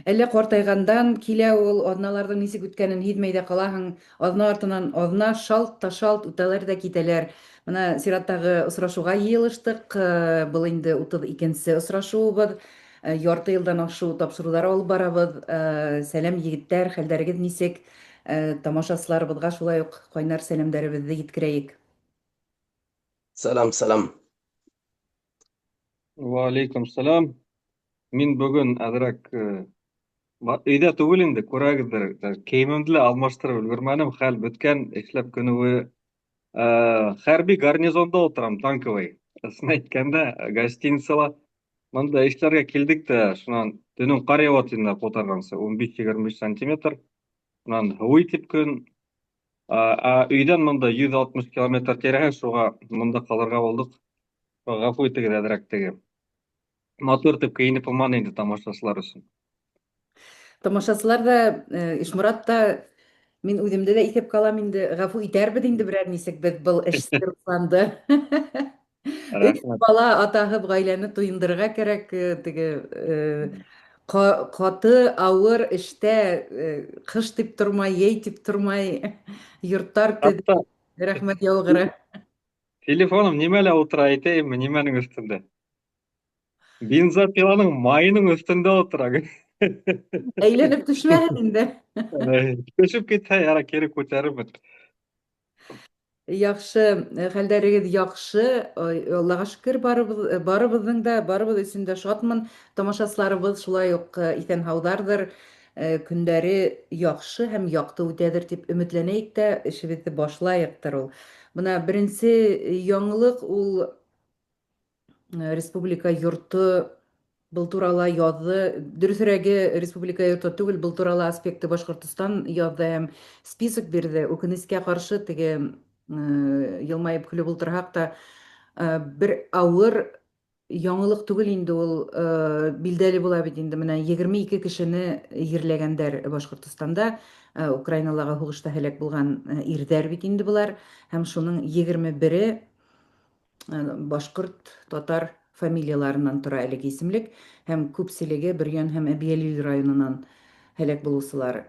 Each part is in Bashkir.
Әллә картайгандан килә ул, аҙналарҙың нисек үткәнен һиҙмәй ҙә ҡалаһың. Аҙна артынан аҙна шалт та шалт үтәләр дә китәләр. Бына сираттағы осрашыуға йыйылыштыҡ. Был инде 32-нсе осрашыуыбыҙ. Ярты йылдан ашыу тапшырыуҙар алып барабыҙ. Сәләм, егеттәр, хәлдәрегеҙ нисек? Тамашасыларыбыҙға шулай уҡ ҡайнар сәләмдәребеҙҙе еткерәйек. Сәлам, сәлам. Валейкум сәлам. Мин бөгөн әҙерәк өйҙә түгел инде, күрәгеҙҙер. Кейемемде лә алмаштырып өлгөрмәнем, хәл бөткән, эшләп көнө буйы. Хәрби гарнизонда ултырам, танковый. Ысын әйткәндә, гостиницала. Бында эшләргә килдек тә, шунан төнөн ҡар яуа инде ҡутарғансы, 15-25 сантиметр. Шунан һыуый тип көн. Ә өйҙән бында 160 километр тирәһе, шуға бында ҡалырға булдыҡ. Ғәфү итегеҙ әҙерәк теге. Матур итеп кейенеп булманы инде тамашасылар өсөн. Тамашасылар да, Ишморат та, мин үҙемде лә иҫәпкә алам инде, ғәфү итәрбеҙ инде берәр нисек беҙ был эшсе Русланды. Өс бала атаһы ғаиләне туйындырырға кәрәк, теге ҡаты ауыр эштә ҡыш дип тормай, йәй дип тормай, йорттар төҙөй, рәхмәт яуғыры. Телефоным нимәлә ултыра әйтәйемме, нимәнең өҫтөндә? Бензопиланың майының өҫтөндә ултыра. Әйләнеп төшмәһен инде. Төшөп китһә, яра кире күтәрермен. Яҡшы, хәлдәрегеҙ яҡшы. Аллаға шөкөр, барыбыҙ, барыбыҙҙың да, барыбыҙ өсөн дә шатмын. Тамашасыларыбыҙ шулай уҡ иҫән-һауҙарҙыр, көндәре яҡшы һәм яҡты үтәҙер тип өмөтләнәйек тә, эшебеҙҙе башлайыҡтыр ул. Бына беренсе яңылыҡ ул республика йорты был турала яҙҙы. Дөрөҫөрәге, республика йорты түгел, был турала Аспекты Башҡортостан яҙҙы һәм список бирҙе. Үкенескә ҡаршы, теге йылмайып көлөп ултырһаҡ та, бер ауыр яңылыҡ түгел инде ул, билдәле була бит инде, менә 22 кешене ерләгәндәр Башҡортостанда, Украиналағы һуғышта һәләк булған ирҙәр бит инде былар, һәм шуның 21-е башҡорт, татар фамилияларынан тора әлеге исемлек, һәм күпселеге Бөрйән һәм Әбйәлил районынан һәләк булыусылар.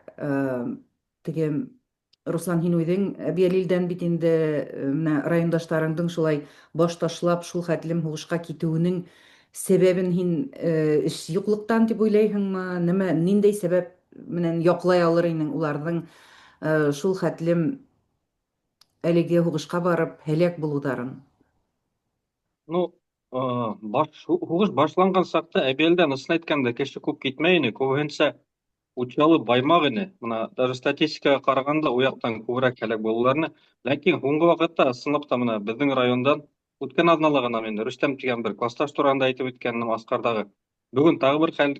Теге Руслан, һин үҙең Әбйәлилдән бит инде, менә райондаштарыңдың шулай баш ташлап, шул хәтлем һуғышҡа китеүенең сәбәбен һин эш юҡлыҡтан тип уйлайһыңмы? Нәмә, ниндәй сәбәп менән яҡлай алыр инең уларҙың шул хәтлем әлеге һуғышҡа барып һәләк булыуҙарын? Ну, баш, һуғыш башланған саҡта Әбйәлилдән, ысын әйткәндә, кеше күп китмәй ине, күбеһенсә Учалы, Баймаҡ ине. Бына даже статистикаға ҡарағанда, ул яҡтан күберәк һәләк булыуҙар ине. Ләкин һуңғы ваҡытта, ысынлап та, бына беҙҙең райондан үткән аҙнала ғына мин Рөстәм тигән бер классташ тураһында әйтеп үткәнем Асҡарҙағы. Бөгөн тағы бер хәл,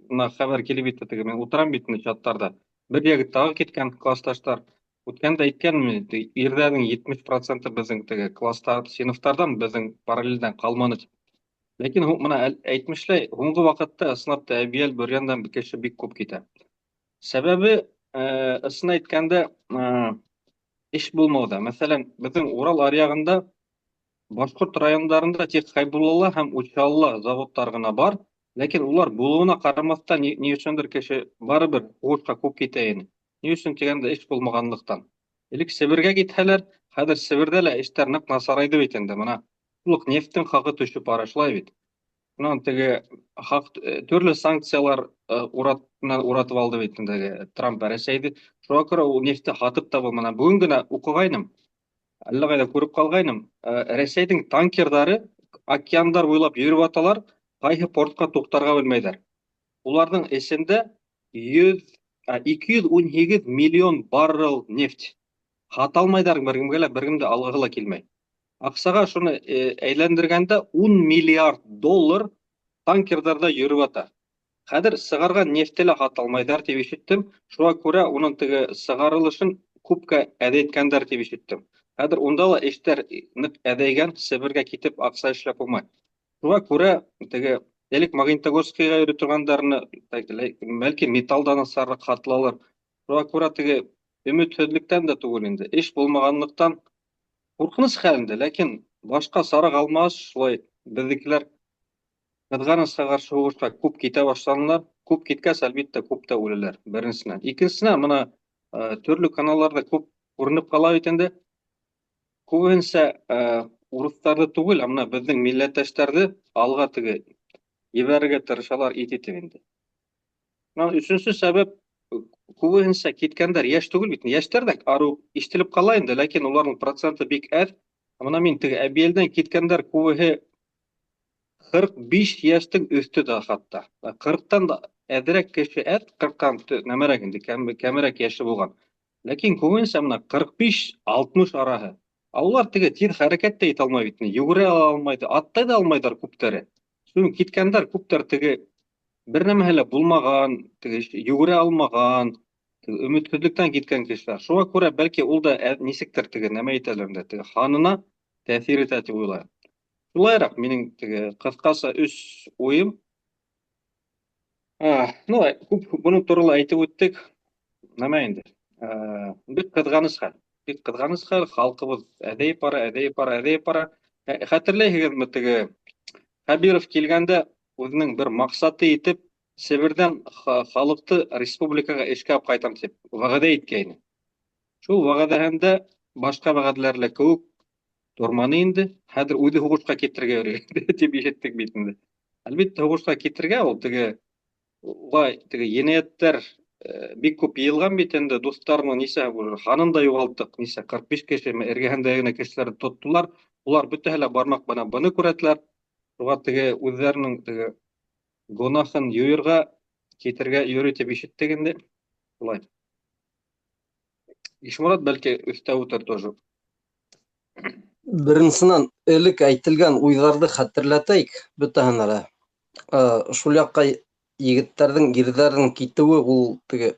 бына хәбәр килеп етте, теге мин ултырам бит инде чаттарҙа. Бер егет тағы киткән классташтар. Үткәндә әйткәнмен, ирҙәрҙең 70 проценты беҙҙең теге класстар, синыфтарҙан беҙҙең параллелдән ҡалманы тип. Ләкин бына әйтмешләй, һуңғы ваҡытта ысынлап та Әбйәл, Бөрйәндән кеше бик күп китә. Сәбәбе, ысын әйткәндә, эш булмауҙа. Мәҫәлән, беҙҙең Урал аръяғында башҡорт райондарында тик Хәйбуллала һәм Учалыла заводтар ғына бар, ләкин улар булыуына ҡарамаҫтан, ни өсөндөр кеше барыбер һуғышҡа күп китә ине. Ни өсөн тигәндә, эш булмағанлыҡтан. Элек Себергә китһәләр, хәҙер Себерҙә лә эштәр ныҡ насарайҙы бит инде. Бына шул уҡ нефттең хаҡы төшөп бара, шулай бит. Шунан теге хаҡ, төрлө санкциялар урат, уратып алды бит инде Трамп Рәсәйҙе. Шуға күрә ул нефтте һатып та булманы. Бөгөн генә уҡығайным, әллә ҡайҙа күреп ҡалғайным, Рәсәйҙең танкерҙары океандар буйлап йөрөп яталар, ҡайһы портҡа туҡтарға белмәйҙәр. Уларҙың эсендә 100, 218 миллион баррел нефть. Һата алмайҙар бер кемгә лә, бер кем дә алғыһы ла килмәй. Аҡсаға шуны әйләндергәндә 10 миллиард доллар танкерҙарҙа йөрөп ята. Хәҙер сығарған нефтте лә һата алмайҙар тип ишеттем. Шуға күрә уның теге сығарылышын күпкә әҙәйткәндәр тип ишеттем. Хәҙер унда ла эштәр ныҡ әҙәйгән, Себергә китеп аҡса эшләп булмай. Шуға күрә теге элек Магнитогорскийға йөрөй торғандарны, бәлки металл да насарыраҡ һатылалыр. Шуға күрә теге өмөтһөҙлөктән дә түгел инде, эш булмағанлыҡтан ҡурҡыныс хәл инде, ләкин башҡа сара ҡалмағас, шулай беҙҙекеләр ҡыҙғанысҡа ҡаршы һуғышҡа күп китә башланылар. Күп киткәс, әлбиттә, күп тә үләләр, беренсенән. Икенсенән, мына төрлө каналларҙа күп күренеп ҡала бит инде. Күбеһенсә урыҫтарҙы түгел, ә мына беҙҙең милләттәштәрҙе алға теге ебәрергә тырышалар ит итеп инде. Мына өсөнсө сәбәп, күбеһенсә киткәндәр йәш түгел бит. Йәштәр ҙә арыу ишетелеп ҡала инде, ләкин уларҙың проценты бик әҙ. Мына мин теге Әбйәлилдән киткәндәр күбеһе 45 йәштең өҫтө дә хатта. 40-тан да әҙерәк кеше әҙ, 40-тан нәмәрәк инде, кәмерәк йәше булған. Ләкин күбеһенсә мына 45-60 араһы. Ә улар теге тиҙ хәрәкәт тә итә алмай бит. Йүгерә алмай, аттай ҙа алмайҙар күптәре. Шуның киткәндәр күптәр теге бер нәмәһе лә булмаған, теге йүгерә алмаған, өмөтһөҙлөктән киткән кешеләр. Шуға күрә бәлки ул да нисектер теге нәмә итәләр инде, теге һанына тәьҫир итә тип уйлайым. Шулайыраҡ минең теге ҡыҫҡаса өс уйым. Ну, күп бының турала әйтеп үттек. Нәмә инде? Бик ҡыҙғаныс хәл. Бик ҡыҙғаныс хәл, халҡыбыҙ әҙәйеп бара, әҙәйеп бара, әҙәйеп бара. Хәтерләйһегеҙме, теге Хәбиров килгәндә үҙенең бер маҡсаты итеп Себерҙән халыҡты республикаға эшкә алып ҡайтам тип вәғәҙә иткәйне. Шул вәғәҙәһендә башҡа вәғәҙәләр лә кеүек торманы инде. Хәҙер үҙе һуғышҡа китергә йөрөй тип ишеттек бит инде. Әлбиттә, һуғышҡа китергә ул теге уға теге енәйәттәр бик күп йыйылған бит инде, дуҫтарының нисә һанын да юғалттыҡ, нисә 45 кеше эргәһендә генә кешеләрҙе тоттолар. Улар бөтәһе лә бармаҡ менән быны күрһәтәләр. Шуға теге үҙҙәренең теге гонаһын юйырға китергә йөрөй тип ишеттек инде. Шулай. Ишморат бәлки өҫтәп үтер тоже. Беренсенән, элек әйтелгән уйҙарҙы хәтерләтәйек бөтәһенә лә. Шул яҡҡа егеттәрҙең, ирҙәрҙең китеүе ул теге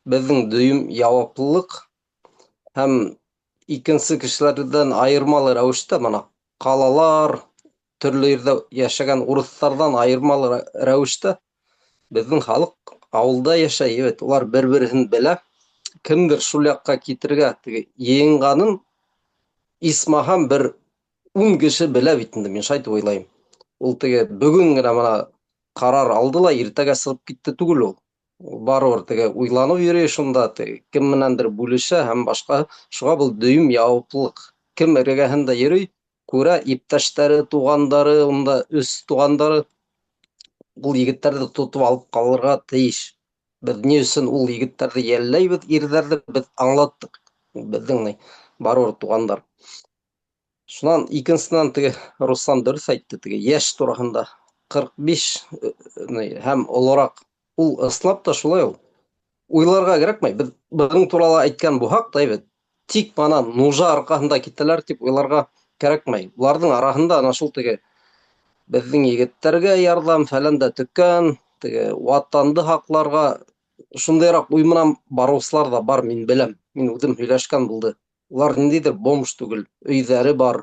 беҙҙең дөйөм яуаплылыҡ һәм икенсе кешеләрҙән айырмалы рәүештә мына ҡалалар, төрлө ерҙә йәшәгән урыҫтарҙан айырмалы рәүештә беҙҙең халыҡ ауылда йәшәй, бит улар бер-береһен белә. Кемдер шул яҡҡа китергә теге йыйынғанын исмаһам бер 10 кеше белә бит инде, мин шулай уйлайым. Ул теге бөгөн генә мына ҡарар алды ла иртәгә сығып китте түгел ул. Барыбер теге уйланып йөрөй шунда, теге кем менәндер бүлешә һәм башҡа. Шуға был дөйөм яуаплылыҡ. Кем эргәһендә йөрөй, күрә иптәштәре, туғандары, унда өс туғандары ул егеттәрҙе тотоп алып ҡалырға тейеш. Беҙ ни өсөн ул егеттәрҙе йәлләйбеҙ, ирҙәрҙе беҙ аңлаттыҡ. Беҙҙең ни барыбер туғандар. Шунан икенсенән теге Руслан дөрөҫ әйтте, теге йәш тураһында 45 һәм олораҡ. Ул ысынлап та шулай ул. Уйларға кәрәкмәй. Беҙ бының турала әйткән булһаҡ та бит, тик бына нужа арҡаһында китәләр тип уйларға кәрәкмәй. Уларҙың араһында ана шул теге беҙҙең егеттәргә ярҙам фәлән дә төккән, теге ватанды һаҡларға шундайыраҡ уй менән барыусылар ҙа бар, мин беләм. Мин үҙем һөйләшкән булды. Улар ниндәйҙер бомж түгел, өйҙәре бар,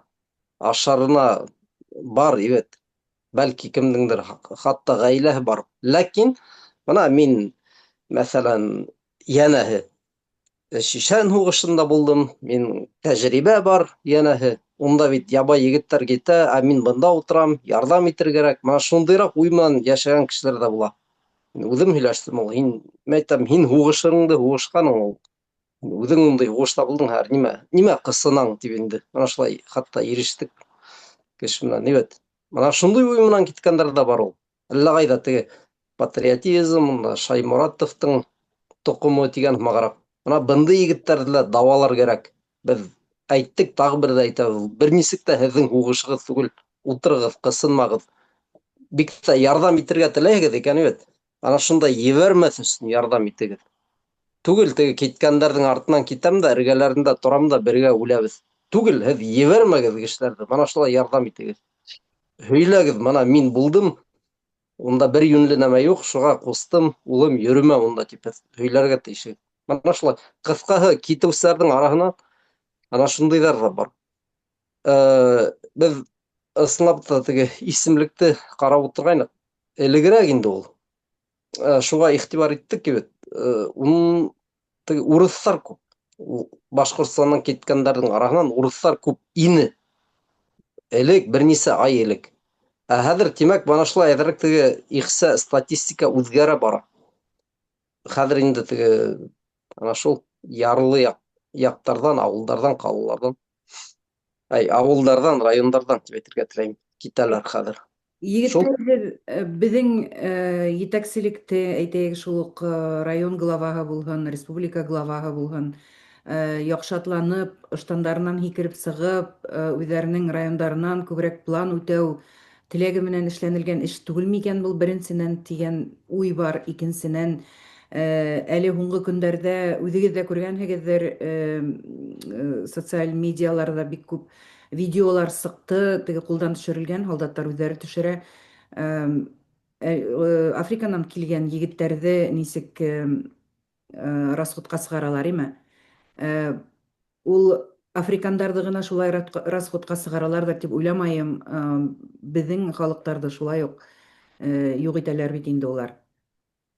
ашарына бар, ебет. Бәлки кемдеңдер хатта ғаиләһе бар. Ләкин бына мин, мәҫәлән, йәнәһе Шишән һуғышында булдым, мин тәжрибә бар, йәнәһе. Унда бит ябай егеттәр китә, ә мин бында ултырам, ярҙам итер кәрәк. Мына шундайыраҡ уй менән йәшәгән кешеләр ҙә була. Мин үҙем һөйләштем ул. Һин, мин әйтәм, һин һуғышырыңды һуғышҡаның ул. Үҙең ундай һуғышта булдың, һәр нимә, нимә ҡысынаң тип инде. Мына шулай хатта ирештек кеше менән, бит. Мына шундай уй менән киткәндәр ҙә бар ул. Әллә ҡайҙа теге патриотизм, мында Шайморатовтың тоҡомо тигән һымағыраҡ. Мына бындай егеттәрҙе лә дауалар кәрәк. Беҙ әйттек, тағы бер ҙә әйтәбеҙ. Бер нисек тә һеҙҙең һуғышығыҙ түгел. Ултырығыҙ, ҡысынмағыҙ. Бик тә ярҙам итергә теләйһегеҙ икән бит. Ана шундай ебәрмәҫ өсөн ярҙам итегеҙ. Түгел теге киткәндәрҙең артынан китәм дә, эргәләрендә торам да бергә үләбеҙ. Түгел, һеҙ ебәрмәгеҙ кешеләрҙе. Мына шулай ярҙам итегеҙ. Һөйләгеҙ, мына мин булдым, унда бер йүнле нәмә юҡ, шуға ҡустым, улым, йөрөмә унда тип һөйләргә тейешһегеҙ. Мына шулай. Ҡыҫҡаһы, китеүселәрҙең араһынан ана шундайҙар ҙа бар. Беҙ ысынлап та теге исемлекте ҡарап ултырғайныҡ. Элегерәк инде ул. Шуға иғтибар иттек бит. Уның теге урыҫтар күп. Башҡортостандан киткәндәрҙең араһынан урыҫтар күп ине. Элек, бер нисә ай элек. Ә хәҙер, тимәк, бына шулай әҙерәк теге ихсә статистика үҙгәрә бара. Хәҙер инде теге ана шул ярлы яҡ, яҡтарҙан, ауылдарҙан, ҡалаларҙан, әй, ауылдарҙан, райондарҙан тип әйтергә теләйем, китәләр хәҙер. Шул. Егетләр, беҙ, беҙҙең етәкселекте, әйтәйек, шул уҡ район главаһы булһын, республика главаһы булһын, яҡшатланып, ыштандарынан һикереп сығып, үҙҙәренең райондарынан күберәк план үтәү теләге менән эшләнелгән эш түгел микән был, беренсенән, дигән уй бар, икенсенән, әле һуңғы көндәрҙә үҙегеҙ ҙә күргәнһегеҙҙер, социаль медиаларҙа бик күп видеолар сыҡты, теге ҡулдан төшөрөлгән, һалдаттар үҙҙәре төшөрә. Африканан килгән егеттәрҙе нисек расходҡа сығаралар име? Ул африкандарҙы ғына шулай расходҡа сығараларҙыр тип уйламайым. Беҙҙең халыҡтарҙы шулай уҡ юҡ итәләр бит инде улар.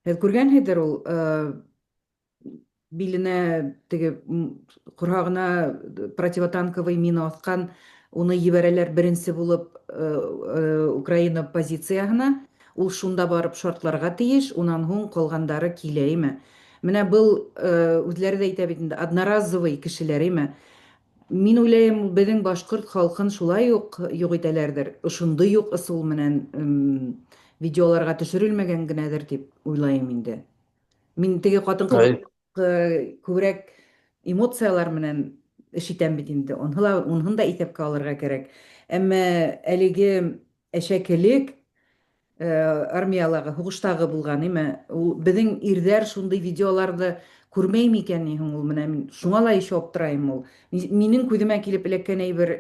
Һеҙ күргәнһегеҙҙер ул биленә теге ҡорһағына противотанковый мина аҫҡан, уны ебәрәләр беренсе булып Украина позицияһына, ул шунда барып шартларға тейеш, унан һуң ҡалғандары килә име. Менә был үҙләре дә әйтә бит инде, одноразовый кешеләр име. Мин уйлайым, беҙҙең башҡорт халҡын шулай уҡ юҡ итәләрҙер, ошондай уҡ ысул менән видеоларға төшөрөлмәгән генәдер тип уйлайым инде. Мин теге ҡатын-ҡыҙ күберәк эмоциялар менән эш итәм бит инде. Уныһы ла, уныһын да иҫәпкә алырға кәрәк. Әммә әлеге әшәкелек армиялағы, һуғыштағы булған име, ул беҙҙең ирҙәр шундай видеоларҙы күрмәй микән ни һуң ул, менә мин шуңа ла еще аптырайым ул. Минең күҙемә килеп эләккән әйбер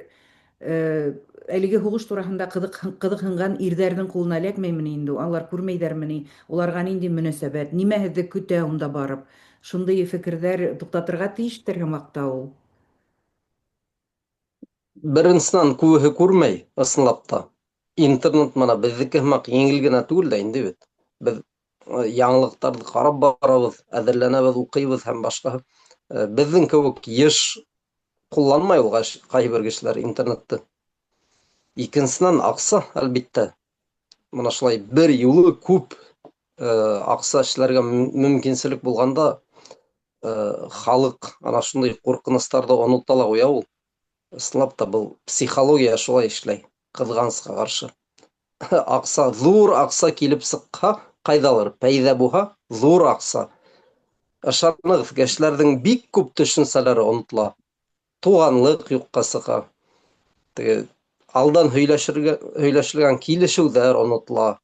әлеге һуғыш тураһында ҡыҙыҡһынған ирҙәрҙең ҡулына эләкмәйме инде, алар күрмәйҙәрме ни, уларға ниндәй мөнәсәбәт, нимә һеҙҙе көтә унда барып? Шундай фекерҙәр туҡтатырға тейештер һымаҡ та ул. Беренсенән, күбеһе күрмәй, ысынлап та. Интернет мына беҙҙеке һымаҡ еңел генә түгел дә инде бит. Беҙ яңылыҡтарҙы ҡарап барабыҙ, әҙерләнәбеҙ, уҡыйбыҙ һәм башҡаһы. Беҙҙең кеүек йыш ҡулланмай ул ҡайһы бер кешеләр интернетты. Икенсенән, аҡса, әлбиттә. Мына шулай бер юлы күп аҡса эшләргә мөмкинселек булғанда, халыҡ ана шундай ҡурҡыныстарҙы онота ла ҡуя ул. Ысынлап та был психология шулай эшләй, ҡыҙғанысҡа ҡаршы. Аҡса, ҙур аҡса килеп сыҡһа, ҡайҙалыр пәйҙә булһа, ҙур аҡса. Ышанығыҙ, кешеләрҙең бик күп төшөнсәләре онотола. Туғанлыҡ юҡҡа сыға. Теге алдан һөйләшергә һөйләшелгән килешеүҙәр онотола.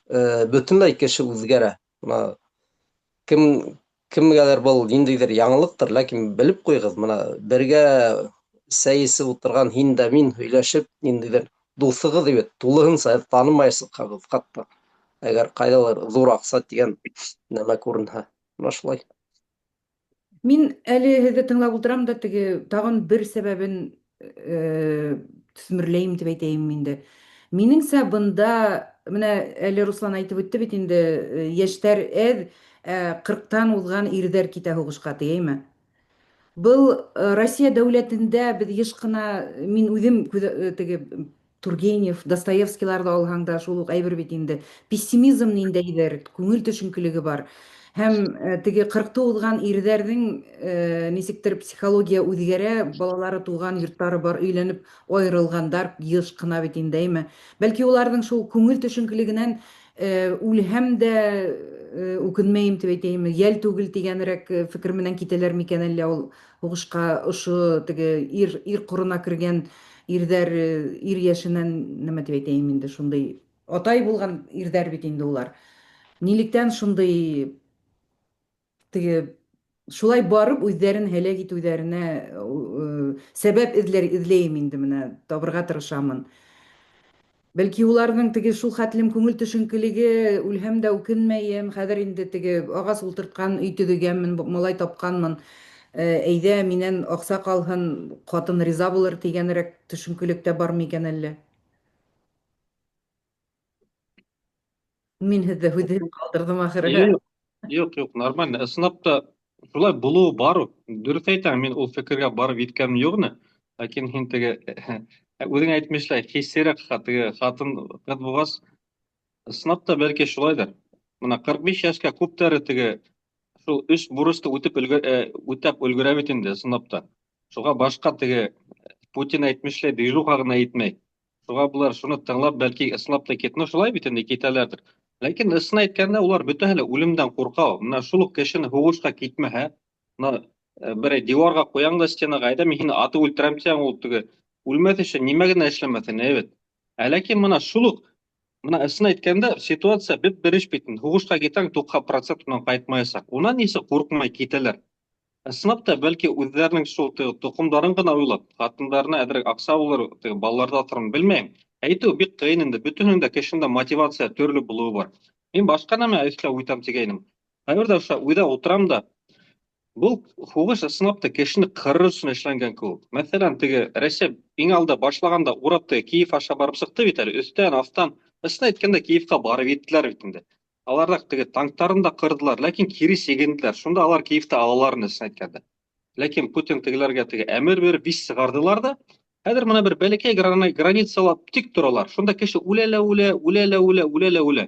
Бөтөнләй кеше үҙгәрә. Мына кем кемгәлер был ниндәйҙер яңылыҡтыр, ләкин белеп ҡуйығыҙ, мына бергә сәй эсеп ултырған һин дә мин һөйләшеп, ниндәйҙер дуҫығыҙ бит, тулыһынса танымайсығыҙ хатта. Әгәр ҡайҙалыр ҙур аҡса тигән нәмә күренһә. Мына шулай. Мин әле һеҙҙе тыңлап ултырам да, теге тағын бер сәбәбен төҫмөрләйем тип әйтәйем инде. Минеңсә, бында менә әле Руслан әйтеп үтте бит инде, йәштәр әҙ, 40-тан уҙған ирҙәр китә һуғышҡа тиәйме? Был Россия дәүләтендә беҙ йыш ҡына, мин үҙем теге Тургенев, Достоевскийларҙы алһаң да шул уҡ әйбер бит инде. Пессимизм ниндәйҙер, күңел төшөнкөлөгө бар. Һәм теге 40-ты уҙған ирҙәрҙең нисектер психология үҙгәрә, балалары туған, йорттары бар, өйләнеп айырылғандар йыш ҡына бит инде, әйме? Бәлки уларҙың шул күңел төшөнкөлөгөнән үлһәм дә үкенмәйем дип әйтәйемме, йәл түгел тигәнерәк фекер менән китәләр микән әллә ул һуғышҡа ошо теге ир ҡорона кергән ирҙәр, ир йәшенән нәмә дип әйтәйем инде, шундай атай булған ирҙәр бит инде улар. Нилектән шундай теге шулай барып үҙҙәрен һәләк итеүҙәренә сәбәп эҙләр эҙләйем инде, менә табырға тырышамын. Бәлки уларҙың теге шул хәтлем күңел төшөнкөлөгө, үлһәм дә үкенмәйем, хәҙер инде теге ағас ултыртҡан, өй төҙөгәнмен, малай тапҡанмын, әйҙә минән аҡса ҡалһын, ҡатын риза булыр тигәнерәк төшөнкөлөк тә бар микән әллә? Мин һеҙҙе һүҙһеҙ ҡалдырҙым ахыры. Юҡ, юҡ, юҡ, нормально. Ысынлап та шулай булыуы бар. Дөрөҫ әйтәң, мин ул фекергә барып еткәнем юҡ ине. Ләкин һин теге Үҙең әйтмешләй, хиссерәк теге хатын ҡыҙ булғас, ысынлап та бәлки шулайҙыр. Бына 45 йәшкә күптәре теге шул өс бурысты үтеп өлгә, үтәп өлгөрә бит инде, ысынлап та. Шуға башҡа теге Путин әйтмешләй, движуха ғына етмәй. Шуға былар шуны тыңлап, бәлки ысынлап та кит. Ну, шулай бит инде китәләрҙер. Ләкин ысын әйткәндә, улар бөтәһе лә үлемдән ҡурҡа. Бына шул уҡ кешене һуғышҡа китмәһә, бына берәй диуарға ҡуяң да стенаға, әйҙә мин һине атып үлтерәм тиһәң, ул теге үлмәҫ өсөн нимә генә эшләмәҫ ине, бит. Ә ләкин бына шул уҡ бына ысын әйткәндә, ситуация бит бер эш бит. Һуғышҡа китһәң, 90% унан ҡайтмаясаҡ. Унан нисек ҡурҡмай китәләр? Ысынлап та, бәлки үҙҙәренең шул теге тоҡомдарын ғына уйлап, ҡатындарына әҙерәк аҡса булыр, теге балаларҙы аҫрарын белмәйем. Әйтеү бик ҡыйын инде. Бөтөнөң дә кешенең дә мотивация төрлө булыуы бар. Мин башҡа нәмә эшләп үтәм тигәйнем. Ҡайберҙә ошо уйҙа ултырам да, был һуғыш ысынлап та кешене ҡырыр өсөн эшләнгән кеүек. Мәҫәлән, теге Рәсәй иң алда башлағанда урап теге Киев аша барып сыҡты бит әле, өҫтән, аҫтан. Ысын әйткәндә, Киевҡа барып еттеләр бит инде. Алар ҙа теге танктарын да ҡырҙылар, ләкин кире сигенделәр. Шунда алар Киевты алалар ине, ысын әйткәндә. Ләкин Путин тегеләргә теге әмер биреп, вис сығарҙылар ҙа, хәҙер бына бер бәләкәй границала тик торалар. Шунда кеше үлә лә үлә, үлә лә үлә, үлә лә үлә.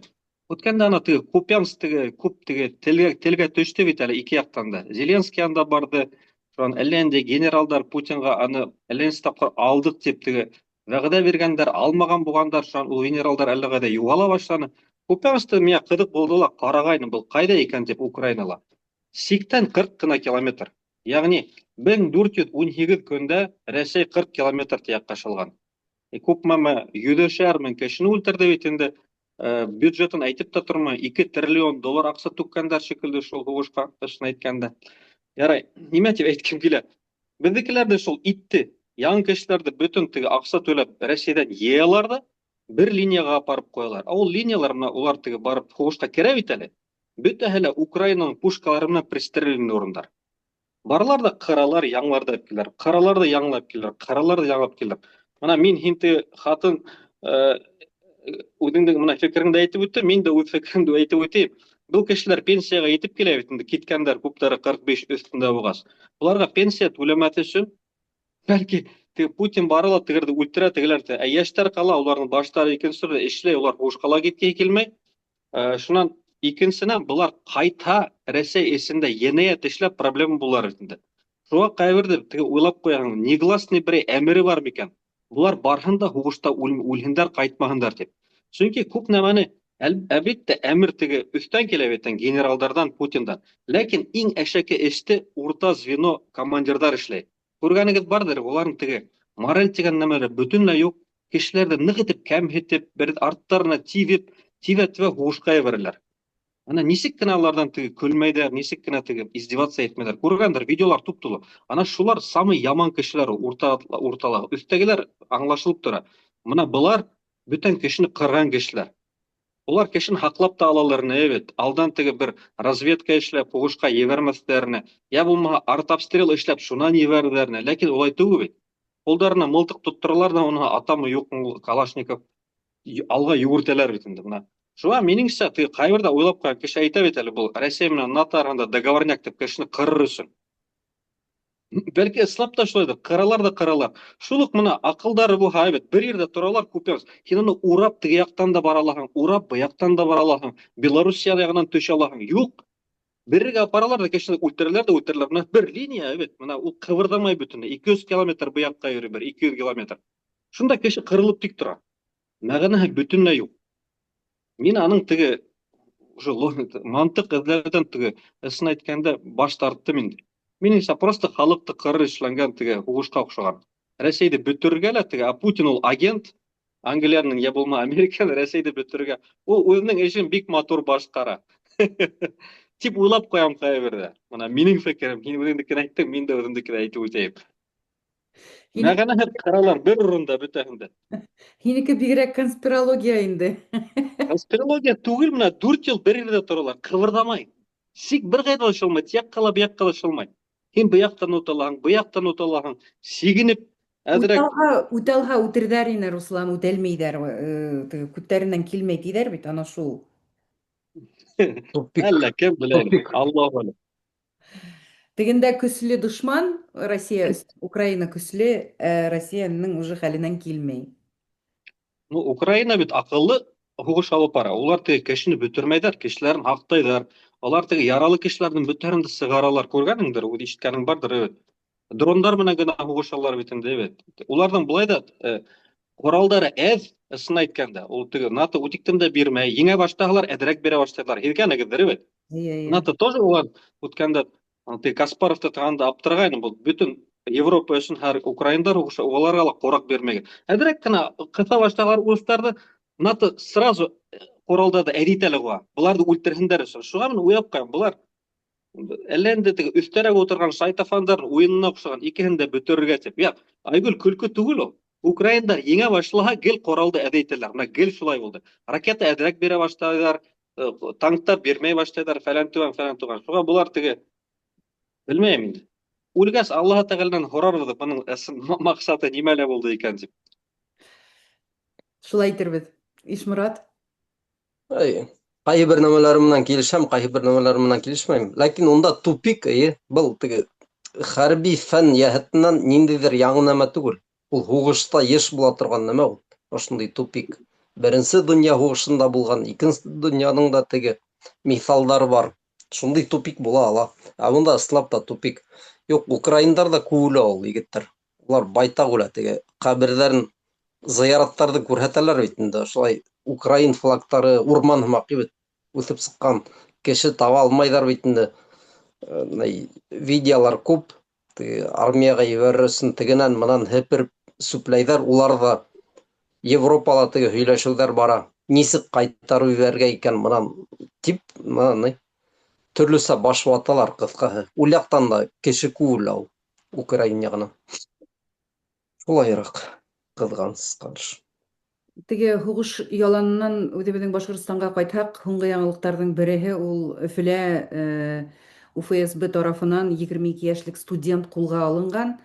Үткәндә ана теге Купянск теге күп теге телгә төштө бит әле ике яҡтан да. Зеленский анда барҙы, шунан әллә ниндәй генералдар Путинға аны әллә нисә тапҡыр алдыҡ тип теге вәғәҙә биргәндәр, алмаған булғандар, шунан ул генералдар әллә ҡайҙа юғала башланы. Купянскты миңә ҡыҙыҡ булды ла, ҡарағайным, был ҡайҙа икән тип Украинала. Сиктән 40 ҡына километр. Ягъни 1418 көндә Рәсәй 40 километр тияҡҡа шылған. Күпме йөҙөшәр мең кешене үлтерҙе бит инде. Бюджетын әйтеп тә тормай, 2 триллион доллар аҡса түккәндәр шикелле шул һуғышҡа, ысын әйткәндә. Ярай, нимә тип әйткем килә? Беҙҙекеләр ҙә шул итте, яңы кешеләрҙе бөтөн теге аҡса түләп Рәсәйҙән йыялар ҙа, бер линияға апарып ҡуялар. Ә ул линиялар менән улар теге барып һуғышҡа керә бит әле. Бөтәһе лә Украинаның пушкалары менән пристреленный урындар. Баралар ҙа ҡыралар, яңылар да киләләр. Ҡыралар ҙа яңылап киләләр, ҡыралар ҙа яңылап киләләр. Бына мин һин теге хатын үҙеңдең бына фекереңде әйтеп үттем, мин дә үҙ фекеремде әйтеп үтәйем. Был кешеләр пенсияға етеп килә бит инде, киткәндәр күптәре 45 өҫтөндә булғас. Уларға пенсия түләмәҫ өсөн бәлки теге Путин бара ла тегерҙе үлтерә, тегеләр ә йәштәр ҡала, уларҙың баштары икенсе төрлө эшләй, улар һуғышҡа ла киткеһе килмәй. Шунан икенсенән былар ҡайтһа Рәсәй эсендә енәйәт эшләп проблема булар бит инде. Шуға ҡайберҙе теге уйлап ҡуяһың, негласный берәй әмере бар микән? Булар барһын да һуғышта үлһендәр, ҡайтмаһындар тип. Сөнки күп нәмәне әлбиттә әмер теге өҫтән килә бит генералдарҙан, Путиндан. Ләкин иң әшәке эште урта звено командирҙар эшләй. Күргәнегеҙ барҙыр, уларҙың теге мораль тигән нәмәләре бөтөнләй юҡ. Кешеләрҙе ныҡ итеп кәмһетеп, бер арттарына тибеп, тибә-тибә һуғышҡа ебәрәләр. Ана нисек кенә уларҙан теге көлмәйҙәр, нисек кенә теге издеваться итмәйҙәр. Күргәндер, видеолар туп-тулы. Ана шулар самый яман кешеләр уртала. Өҫтәгеләр аңлашылып тора. Бына былар бөтөн кешене ҡырған кешеләр. Улар кешене һаҡлап та алалар ине бит. Алдан теге бер разведка эшләп, һуғышҡа ебәрмәҫтәренә, йә булмаһа артобстрел эшләп, шунан ебәрҙәренә. Ләкин улай түгел бит. Ҡулдарына мылтыҡ тотторалар ҙа, уны атамы юҡмы Калашников алға йүгертәләр бит инде бына. Шуға минеңсә, теге ҡайберҙә уйлап ҡуйған кеше әйтә бит әле был Рәсәй менән НАТО араһында договорняк тип кешене ҡырыр өсөн. Бәлки ысынлап та шулайҙыр, ҡыралар ҙа ҡыралар. Шул уҡ бына аҡылдары булһа бит, бер ерҙә торалар күп. Һин уны урап теге яҡтан да бара алаһың, урап был яҡтан да бара алаһың, Белоруссия яғынан төшә алаһың. Юҡ. Бергә апаралар ҙа кешене үлтерәләр ҙә үлтерәләр. Бына бер линия бит, бына ул ҡыбырҙамай бөтөнләй. 200 километр был яҡҡа йөрөй бер, 200 километр. Шунда кеше ҡырылып тик тора. Мәғәнәһе бөтөнләй юҡ. Мин аның теге уже мантыҡ эҙләүҙән теге ысын әйткәндә баш тарттым инде. Минеңсә, просто халыҡты ҡырыр эшләнгән теге һуғышҡа оҡшаған. Рәсәйҙе бөтөрөргә лә теге, а Путин ул агент, Англияның я булмаһа Американы Рәсәйҙе бөтөрөргә. Ул үҙенең эшен бик матур башҡара. Тип уйлап ҡуям ҡайберҙә. Бына минең фекерем, һин үҙеңдекен әйттең, мин дә үҙемдекен әйтеп үтәйем. Мәғәнәһе ҡыралар бер урында бөтәһен дә. Һинеке бигерәк конспирология инде. Конспирология түгел, бына 4 йыл бер ерҙә торалар, ҡыбырҙамай. Сик бер ҡайҙа ла шылмай, тияҡҡа ла, быяҡҡа ла шылмай. Һин быяҡтан үтә алаһың, быяҡтан үтә алаһың, сигенеп әҙерәк Үтә алһа үтерҙәр ине, Руслан, үтәлмәйҙәр. Теге күптәренән килмәй тиҙәр бит, ана шул. Тупик. Әллә кем белә инде. Тупик. Аллаһу әләм. Тегендә көслө дошман, Россия, Украина көслө, ә Россиянең уже хәленән килмәй. Ну, Украина бит акыллы һуғыш алып бара. Улар теге кешене бөтөрмәйҙәр, кешеләрен һаҡтайҙар. Алар теге яралы кешеләрҙең бөтәһен дә сығаралар. Күргәнеңдер, үҙ ишеткәнең барҙыр, бит. Дрондар менән генә һуғышалар бит инде, бит. Уларҙың былай ҙа ҡоралдары әҙ, ысын әйткәндә. Ул теге НАТО үтектем дә бирмәй. Еңә башлаһалар, әҙерәк бирә башлайҙар. Һиҙгәнегеҙҙер, бит. Эйе, эйе. НАТО тоже улар үткәндә теге Каспаровты тағанда аптырағайны, был бөтөн Европа өсөн һәр украиндар һуғыша, уларға ла ҡораҡ бирмәгән. Әҙерәк кенә ҡыҫа башлағалар урыҫтарҙы, НАТО сразу ҡоралдарҙы әҙ итә лә Быларҙы үлтерһендәр өсөн. Шуға мин уйлап ҡуям, былар әллә инде теге өҫтәрәк ултырған шайтафандар уйынына оҡшаған, икеһен дә бөтөрөргә тип. Яҡ, Айгөл, көлкө түгел ул. Украиндар еңә башлаһа, гел ҡоралды әҙ итәләр. Бына гел шулай булды. Ракета әҙерәк бирә башлайҙар, танктар бирмәй башлайҙар, фәлән түгән, фәлән түгән. Шуға былар теге белмәйем инде. Үлгәс Аллаһ Тәғәләнән һорарбыҙ, бының ысын маҡсаты нимәлә булды икән тип. Шулай әйтербеҙ. Ишморат? Әй, ҡайһы бер нәмәләре менән килешәм, ҡайһы бер нәмәләре менән килешмәйем. Ләкин унда тупик, эйе, был теге хәрби фән йәһәтенән ниндәйҙер яңы нәмә түгел. Ул һуғышта йыш була торған нәмә ул. Ошондай тупик. Беренсе донъя һуғышында булған, икенсе донъяның да теге миҫалдары бар. Шундай тупик була ала. Ә бында ысынлап та тупик. Юҡ, украиндар ҙа күп үлә ул егеттәр. Улар байтаҡ үлә, теге ҡәберҙәрен, зыяраттарҙы күрһәтәләр бит инде. Шулай украин флагтары урман һымаҡ бит үҫеп сыҡҡан. Кеше таба алмайҙар бит инде. Видеолар күп. Теге армияға ебәрер өсөн тегенән мынан һепереп сүпләйҙәр. Улар ҙа Европала теге һөйләшеүҙәр бара. Нисек ҡайтарып ебәрергә икән мынан тип, мына ни төрлөсә баш ваталар ҡыҫҡаһы. Ул яҡтан да кеше күп үлә ул Украина яғынан. Шулайыраҡ ҡыҙғаныс ҡаршы. Теге һуғыш яланынан үҙебеҙҙең Башҡортостанға ҡайтһаҡ, һуңғы яңылыҡтарҙың береһе ул Өфөлә УФСБ тарафынан 22 йәшлек студент ҡулға алынған.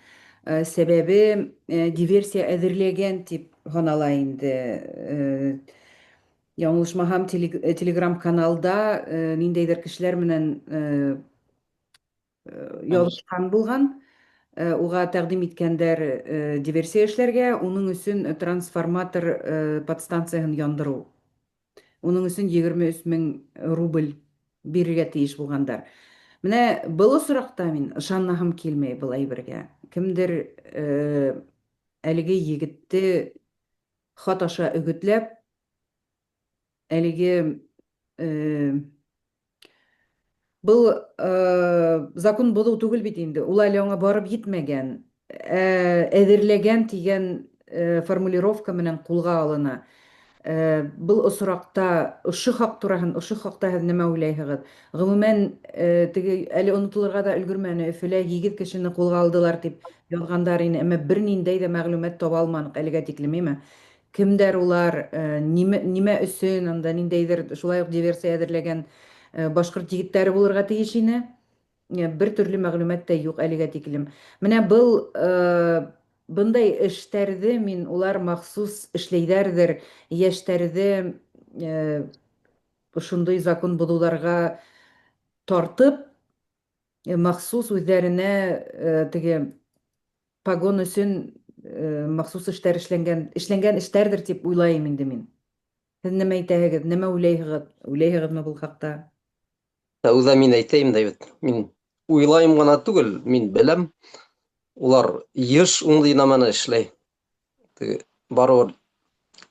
Сәбәбе диверсия әҙерләгән тип һанала инде. Яңылышмаһам, телеграм-каналда ниндәйҙер кешеләр менән яҙышҡан булған. Уға тәҡдим иткәндәр диверсия эшләргә, уның өсөн трансформатор подстанцияһын яндырыу. Уның өсөн 23 мең рубль бирергә тейеш булғандар. Менә был осраҡта мин ышанаһым килмәй был әйбергә. Кемдер әлеге егетте хат аша өгөтләп, әлеге был закон боҙоу түгел бит инде. Ул әле аңа барып етмәгән. Әҙерләгән тигән формулировка менән ҡулға алына. Был осраҡта ошо хаҡ тураһын, ошо хаҡта һеҙ нимә уйлайһығыҙ? Ғөмүмән, теге әле онотолорға да өлгөрмәне, Өфөлә 8 кешене ҡулға алдылар тип яҙғандар ине, әммә бер ниндәй ҙә мәғлүмәт таба алманыҡ әлегә тиклем, әйме? Кемдәр улар, нимә өсөн анда ниндәйҙер шулай уҡ диверсия әҙерләгән башҡорт егеттәре булырға тейеш ине. Бер төрлө мәғлүмәт тә юҡ әлегә тиклем. Менә был бындай эштәрҙе мин улар махсус эшләйҙәрҙер, йәштәрҙе ошондай закон боҙоуҙарға тартып, махсус үҙҙәренә теге погон өсөн махсус эштәр эшләнгән, эшләнгән эштәрҙер тип уйлайым инде мин. Һеҙ нимә әйтәһегеҙ, нимә уйлайһығыҙ? Уйлайһығыҙмы был хаҡта? Тәүҙә мин әйтәйем дә бит. Мин уйлайым ғына түгел, мин беләм. Улар йыш ундай нәмәне эшләй. Теге барыбер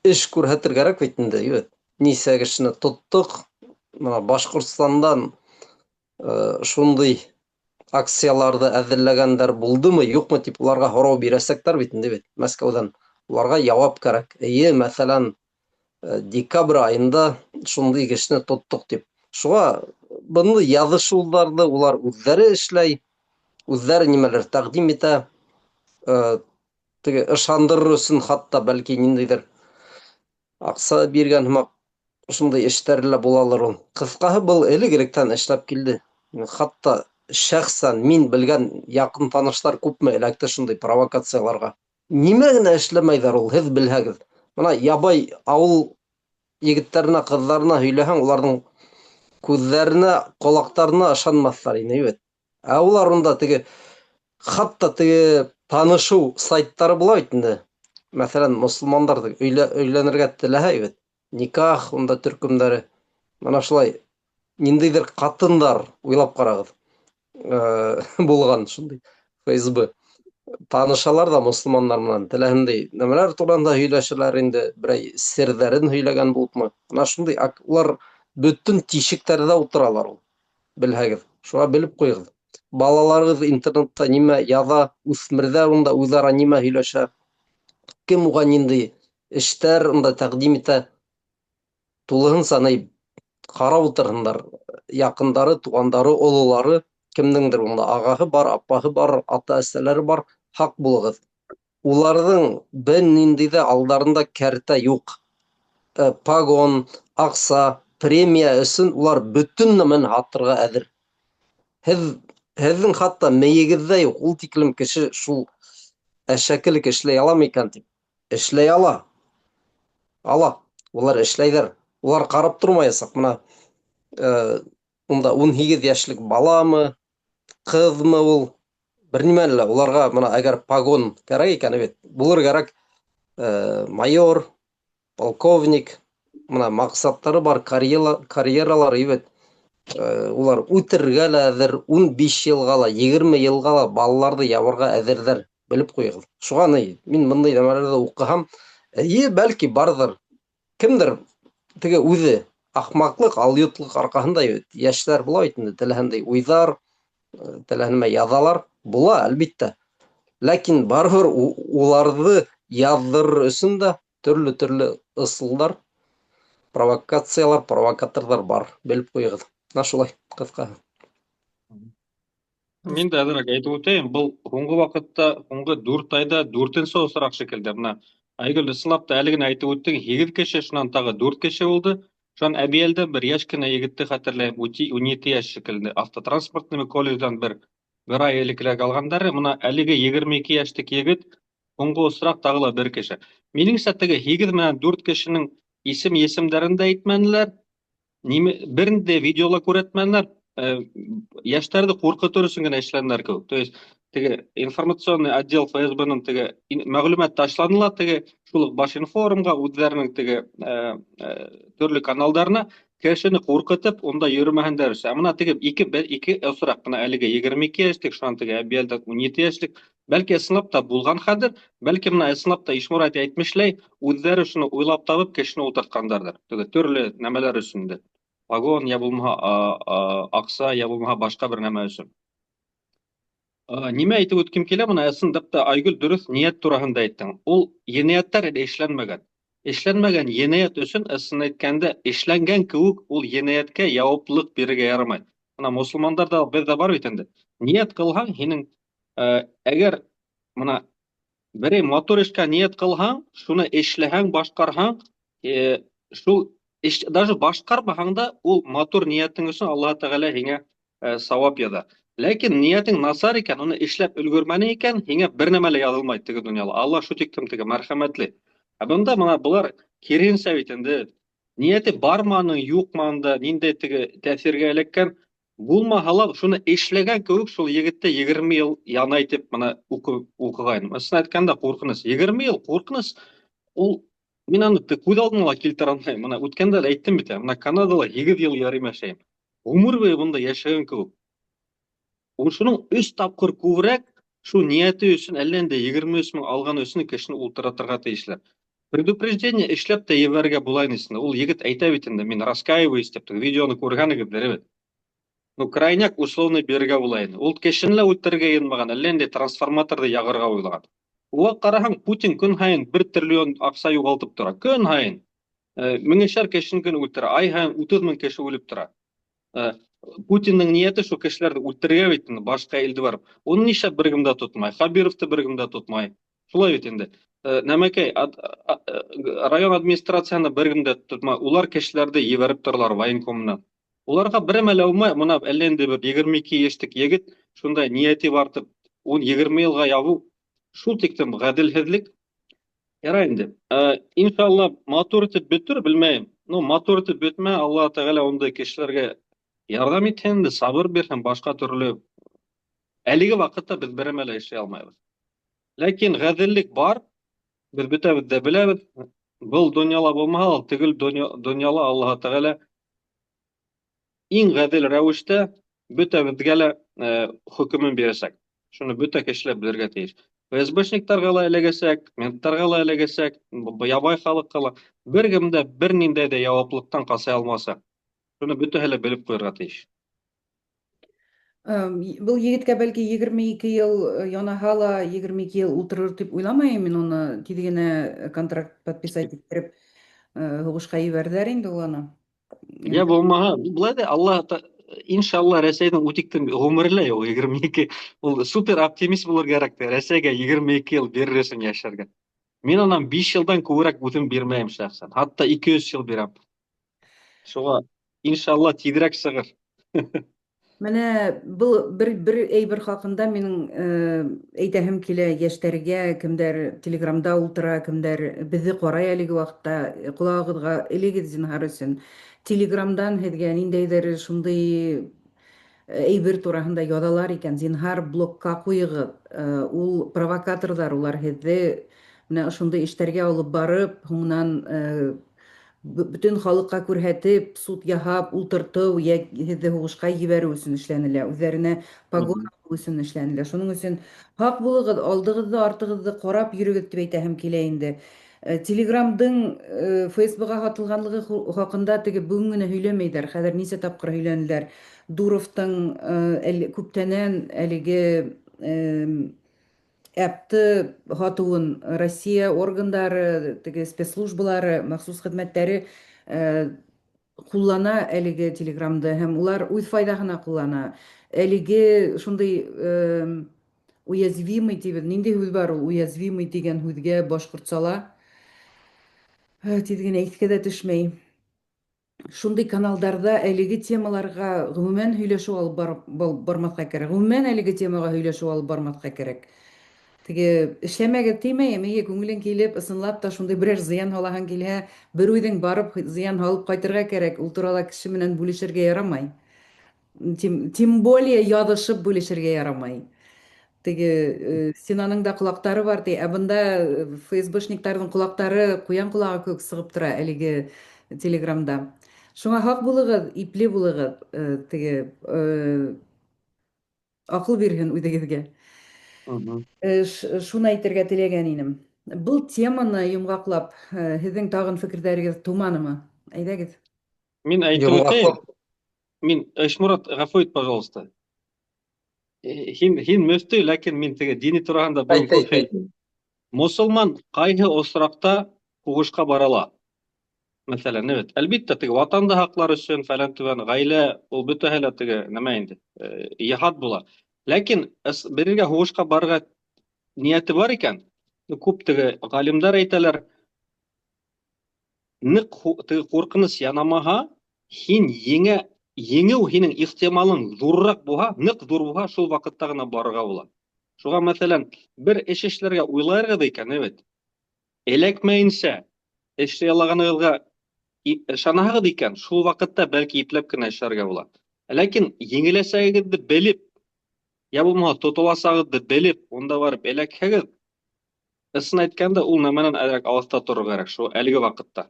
эш күрһәтер кәрәк бит инде, бит. Нисә кешене тоттоҡ. Бына Башҡортостандан шундай акцияларҙы әҙерләгәндәр булдымы, юҡмы тип уларға һорау бирәсәктәр бит инде бит Мәскәүҙән. Уларға яуап кәрәк. Эйе, мәҫәлән, декабрь айында шундай кешене тоттоҡ тип. Шуға быны яҙышыуҙарҙы улар үҙҙәре эшләй, үҙҙәре нимәлер тәҡдим итә. Теге ышандырыр өсөн хатта бәлки ниндәйҙер аҡса биргән һымаҡ ошондай эштәр лә булалыр ул. Ҡыҫҡаһы, был элек-электән эшләп килде. Хатта шәхсән мин белгән яҡын таныштар күпме эләкте шундай провокацияларға. Нимә генә эшләмәйҙәр ул, һеҙ белһәгеҙ. Бына ябай ауыл егеттәренә, ҡыҙҙарына һөйләһәң, уларҙың күҙҙәренә, ҡолаҡтарына ышанмаҫтар ине бит. Ә улар унда теге хатта теге танышыу сайттары була бит инде. Мәҫәлән, мосолмандар өйләнергә теләһә бит. Никах унда төркөмдәре. Мына шулай ниндәйҙер ҡатындар, уйлап ҡарағыҙ, булған шундай ФСБ. Танышалар да мосолмандар менән теләһендәй нәмәләр тураһында һөйләшәләр инде, берәй серҙәрен һөйләгән булыпмы. Мына шундай улар бөтөн тишектәрҙә ултыралар ул. Белһәгеҙ, шуға белеп ҡуйығыҙ. Балаларығыҙ интернетта нимә яҙа, үҫмерҙәр унда үҙ-ара нимә һөйләшә, кем уға ниндәй эштәр унда тәҡдим итә, тулыһынса ни ҡарап ултырһындар. Яҡындары, туғандары, ололары, кемдеңдер унда ағаһы бар, апаһы бар, ата-әсәләре бар, һаҡ булығыҙ. Уларҙың бер ниндәй ҙә алдарында кәртә юҡ. Погон, аҡса, премия өсөн улар бөтөн нәмәне һатырға әҙер. Һеҙ һеҙҙең хатта мейегеҙҙә юҡ, ул тиклем кеше шул әшәкелек эшләй аламы икән тип. Эшләй ала. Ала. Улар эшләйҙәр. Улар ҡарап тормаясаҡ. Мына унда 18 йәшлек баламы, ҡыҙмы ул, бер нимәне лә уларға мына әгәр погон кәрәк икән бит, булыр кәрәк майор, полковник, мына маҡсаттары бар, карьералары бит. Улар үтерергә лә әҙер, 15 йылға ла, 20 йылға ла балаларҙы ябырға әҙерҙәр, белеп ҡуйығыҙ. Шуға ни, мин бындай нәмәләрҙе уҡыһам, эйе, бәлки барҙыр. Кемдер теге үҙе ахмаҡлыҡ, алйотлоҡ арҡаһында йәштәр була бит инде, теләһәндәй уйҙар, теләһә нимә яҙалар, була, әлбиттә. Ләкин барыбер уларҙы яҙҙырыр өсөн дә төрлө-төрлө ысулдар, провокациялар, провокаторҙар бар, белеп ҡуйығыҙ. Мына шулай, ҡыҫҡаһы. Мин дә әҙерәк әйтеп үтәйем, был һуңғы ваҡытта, һуңғы 4 айҙа дүртенсе осраҡ шикелле. Бына Айгөл, ысынлап та әле генә әйтеп үттең, 8 кеше, шунан тағы 4 кеше булды. Шунан Әбйәлдә бер йәш кенә егетте хәтерләйем, 17 йәш шикелле, автотранспортный колледждан бер ай элекерәк алғандары. Бына әлеге 22 йәшлек егет, һуңғы осраҡ тағы ла бер кеше. Минеңсә, теге 8 менән 4 кешенең исем-есемдәрен дә әйтмәнеләр, бер ниндәй видеола күрһәтмәнеләр, йәштәрҙе ҡурҡытыр өсөн генә эшләнеләр кеүек. То есть теге информационный отдел ФСБ-ның теге мәғлүмәт ташланы ла теге шул уҡ Башинформға, үҙҙәренең теге төрлө каналдарына кешене ҡурҡытып, унда йөрөмәһендәр өсөн. Ә бына теге ике осраҡ, бына әлеге 22 йәшлек, шунан теге Әбйәлдә 17 йәшлек, бәлки ысынлап та булған хәҙер, бәлки бына ысынлап та Ишморат әйтмешләй, үҙҙәре шуны уйлап табып кешене ултыртҡандарҙыр. Теге төрлө нәмәләр өсөн инде. Погон, я булмаһа, аҡса, я булмаһа башҡа бер нәмә өсөн. Нимә әйтеп үткем килә, бына ысынлап та Айгөл дөрөҫ ниәт тураһында әйттең. Ул енәйәттәр әле эшләнмәгән. Эшләнмәгән енәйәт өсөн, ысын әйткәндә, эшләнгән кеүек ул енәйәткә яуаплылыҡ бирергә ярамай. Бына мосолмандарҙа беҙҙә бар бит инде. Ниәт ҡылһаң, һинең, әгәр бына берәй матур эшкә ниәт ҡылһаң, шуны эшләһәң, башҡарһаң, шул эш, даже башҡармаһаң да, ул матур ниәтең өсөн Аллаһ Тәғәлә һиңә сауап яҙа. Ләкин ниәтең насар икән, уны эшләп өлгөрмәне икән, һиңә бер нәмә лә яҙылмай теге донъяла. Аллаһ шул тиклем теге мәрхәмәтле. Ә бында бына былар киреһенсә бит инде. Ниәте бармы аның, юҡмы анда, ниндәй теге тәьҫиргә эләккән, булмаһа ла шуны эшләгән кеүек шул егетте 20 йыл янай тип бына уҡығайным. Ысын әйткәндә ҡурҡыныс. 20 йыл ҡурҡыныс. Ул мин аны күҙ алдына ла килтерә алмайым. Бына үткәндә лә әйттем бит, бына Канадала 8 йыл ярым йәшәйем. Ғүмер буйы бында йәшәгән кеүек. Ул шуның 3 тапҡыр күберәк шул ниәте өсөн әллә инде 23 мең алған өсөн кешене ултыратырға тейешләр. Предупреждение эшләп тә ебәрергә була инде. Ул егет әйтә бит инде, мин раскаиваюсь тип, видеоны күргәнегеҙҙер бит. Ну, крайняк условно бирергә була инде. Ул кешене лә үлтерергә йыйынмаған, әллә инде трансформаторҙы яғырға уйлаған. Уға ҡараһаң, Путин көн һайын 1 триллион аҡса юғалтып тора. Көн һайын. Меңешәр кешене көн үлтерә. Ай һайын 30 мең кеше үлеп тора. Путиндың ниәте шул кешеләрҙе үлтерергә бит инде, башҡа илде барып. Уны нишләп бер кем дә тотмай? Хабировты бер кем дә тотмай. Шулай бит инде. Нәмәкәй, район администрацияһында бер кем дә тотмай. Улар кешеләрҙе ебәреп торалар военкомнан. Уларға бер мәле булмай, бына әллә инде бер 22 йәшлек егет шундай ниәте бар тип, ун 20 йылға ябыу шул тиклем ғәҙелһеҙлек. Ярай инде. Иншалла матур итеп бөтөр, белмәйем. Ну, матур итеп бөтмә, Аллаһ Тәғәлә ундай кешеләргә ярҙам итһен инде, сабыр бирһен, башҡа төрлө Әлеге ваҡытта беҙ берәмә лә эшләй алмайбыҙ. Ләкин ғәҙеллек бар, беҙ бөтәбеҙ ҙә беләбеҙ. Был донъяла булмаһа ла, тегел донъяла Аллаһы Тәғәлә иң ғәҙел рәүештә бөтәбеҙгә лә хөкөмөн бирәсәк. Шуны бөтә кеше лә белергә тейеш. ФСБшниктарға ла эләгәсәк, менттарға ла эләгәсәк, ябай халыҡҡа ла. Бер кем дә бер ниндәй ҙә яуаплыҡтан ҡаса алмасаҡ. Шуны бөтәһе лә белеп ҡуйырға тейеш. Был егеткә бәлки 22 йыл янаһа ла 22 йыл ултырыр дип уйламайым мин уны. Тиҙ генә контракт подписать иттереп һуғышҡа ебәрҙеләр инде ул аны. Я булмаһа, былай ҙа Аллаһ иншалла Рәсәйҙең үтиктең ғүмере лә юҡ 22. Ул супер оптимист булыр кәрәк тә Рәсәйгә 22 йыл бирер өсөн йәшәргә. Мин унан 5 йылдан күберәк үҙем бирмәйем шәхсән. Хатта 200 йыл бирәм. Шуға иншалла тиҙерәк сығыр. Менә был бер бер әйбер хакында минең әйтәһем килә яшьтәргә, кемдәр Телеграмда ултыра, кемдәр безне карай әлеге вакытта, колагыгызга элегез зинһар өчен. Телеграмдан һеҙгә ниндәйҙер шундый әйбер тураһында язалар икән, зинһар блокка куйыгыҙ. Ул провокаторҙар, улар һеҙҙе менә ошондай эштәргә алып барып, һуңынан бөтөн халыҡҡа күрһәтеп, суд яһап, ултыртыу йә һеҙҙе һуғышҡа ебәреү өсөн эшләнелә, үҙҙәренә погон алыу өсөн эшләнелә. Шуның өсөн һаҡ булығыҙ, алдығыҙҙы, артығыҙҙы ҡарап йөрөгөҙ тип әйтәһем килә инде. Телеграмдың ФСБ-ға һатылғанлығы хаҡында теге бөгөн генә һөйләмәйҙәр, хәҙер нисә тапҡыр һөйләнеләр. Дуровтың күптәнән әлеге әпты һатыуын Россия органдары, теге спецслужбалары, махсус хеҙмәттәре ҡуллана әлеге Телеграмды һәм улар үҙ файҙаһына ҡуллана. Әлеге шундай уязвимый тибеҙ. Ниндәй һүҙ бар ул уязвимый тигән һүҙгә башҡортсала? Тиҙ генә иҫкә дә төшмәй. Шундай каналдарҙа әлеге темаларға ғөмүмән һөйләшеү алып бармаҫҡа кәрәк. Ғөмүмән әлеге темаға һөйләшеү алып бармаҫҡа кәрәк. Теге эшләмәгеҙ тимәйем, эйе, күңелең килеп, ысынлап та шундай берәр зыян һалаһың килһә, бер үҙең барып зыян һалып ҡайтырға кәрәк. Ул турала кеше менән бүлешергә ярамай. Тем более яҙышып бүлешергә ярамай. Теге стенаның да ҡолаҡтары бар ти, ә бында ФСБшниктарҙың ҡолаҡтары ҡуян ҡолағы кеүек сығып тора әлеге Телеграмда. Шуңа һаҡ булығыҙ, ипле булығыҙ, теге аҡыл бирһен үҙегеҙгә. Шуны әйтергә теләгән инем. Был теманы йомғаҡлап, һеҙҙең тағын фекерҙәрегеҙ тыуманымы? Әйҙәгеҙ. Мин әйтеп үтәйем. Мин, Эшмурат, ғәфү ит, пожалуйста. Һин мөфтөй, ләкин мин теге дини тураһында бөгөн күп һөйләйем. Мосолман ҡайһы осраҡта һуғышҡа бара ала? Мәҫәлән, evet, әлбиттә, теге ватанды һаҡлар өсөн, фәлән түбән, ғаилә, ул бөтәһе лә теге нәмә инде, йыһат була. Ләкин берергә һуғышҡа барырға ниәте бар икән, күп теге ғалимдар әйтәләр, ныҡ теге ҡурҡыныс янамаһа, һин еңә, еңеү һинең ихтималың ҙурыраҡ булһа, ныҡ ҙур булһа, шул ваҡытта ғына барырға була. Шуға, мәҫәлән, бер эш эшләргә уйлайһығыҙ икән, evet, эләкмәйенсә эшләй алғанығыҙға ышанаһығыҙ икән, шул ваҡытта бәлки ипләп кенә эшләргә була. Ләкин еңеләсәгегеҙҙе белеп, йә булмаһа тотоласағығыҙҙы белеп, унда барып эләкһәгеҙ, ысын әйткәндә, ул нәмәнән әҙерәк алыҫта торорға кәрәк шул әлеге ваҡытта.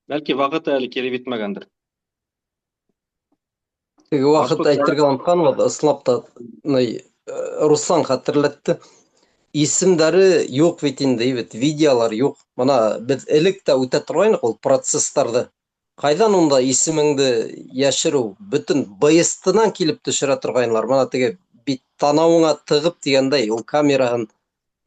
Бәлки ваҡыты әле килеп етмәгәндер. Теге ваҡытта әйтергә онотҡанбыҙ, ысынлап та, Руслан хәтерләтте. Исемдәре юҡ бит инде, бит видеолар юҡ. Бына беҙ элек тә үтә торғайныҡ ул процесстарҙы. Ҡайҙан унда исемеңде йәшереү? Бөтөн БСТ-нан килеп төшөрә торғайнылар. Бына теге бит танауыңа тығып тигәндәй, ул камераһын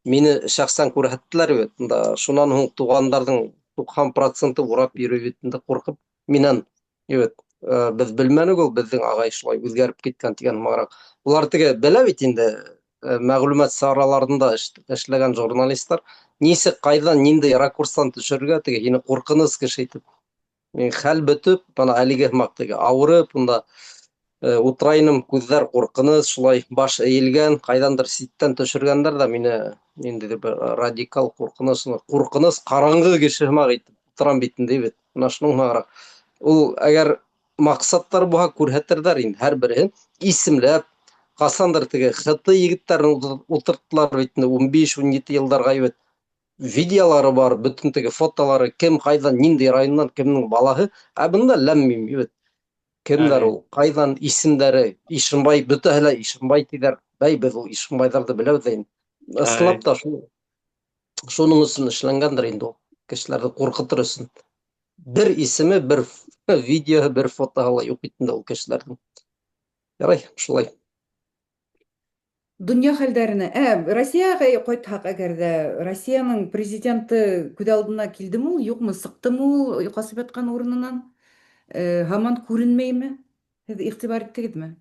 мине шәхсән күрһәттеләр бит. Унда шунан һуң туғандарҙың 90% урап йөрөй бит инде ҡурҡып минән. Evet, беҙ белмәнек ул, беҙҙең ағай шулай үҙгәреп киткән тигән һымағыраҡ. Улар теге белә бит инде, мәғлүмәт сараларында эшләгән журналисттар нисек, ҡайҙан, ниндәй ракурстан төшөрөргә, теге һине ҡурҡыныс кеше итеп. Мин хәл бөтөп, бына әлеге һымаҡ теге ауырып, унда ултырайным, күҙҙәр ҡурҡыныс, шулай баш эйелгән, ҡайҙандыр ситтән төшөргәндәр ҙә мине ниндәйҙер бер радикал ҡурҡыныс, ҡурҡыныс ҡараңғы кеше һымаҡ итеп ултырам бит инде бит. Бына шуның һымағыраҡ. Ул әгәр маҡсаттар булһа күрһәтерҙәр инде һәр береһен исемләп, Ҡасандыр теге ХТ егеттәрен ултырттылар бит инде 15-17 йылдарға бит. Видеолары бар, бөтөн теге фотолары, кем ҡайҙан, ниндәй районнан, кемдең балаһы. Ә бында ләм-мим бит. Кемдәр ул, ҡайҙан, исемдәре, Ишембай, бөтәһе лә Ишембай тиҙәр. Бәй, беҙ ул Ишембайҙарҙы беләбеҙ ҙә инде. Ысынлап та шул шуның өсөн эшләнгәндер инде ул, кешеләрҙе ҡурҡытыр өсөн. Бер исеме, бер видеоһы, бер фотоһы ла юҡ бит инде ул кешеләрҙең. Ярай, шулай. Дөнья хәлдәренә, ә, Россиягә кайтһак әгәр дә, Россиянең президенты күҙ алдына килдеме ул, юкмы, сыктымы ул касып яткан урынынан? Э, һаман күренмәйме? Һеҙ игътибар иттегеҙме?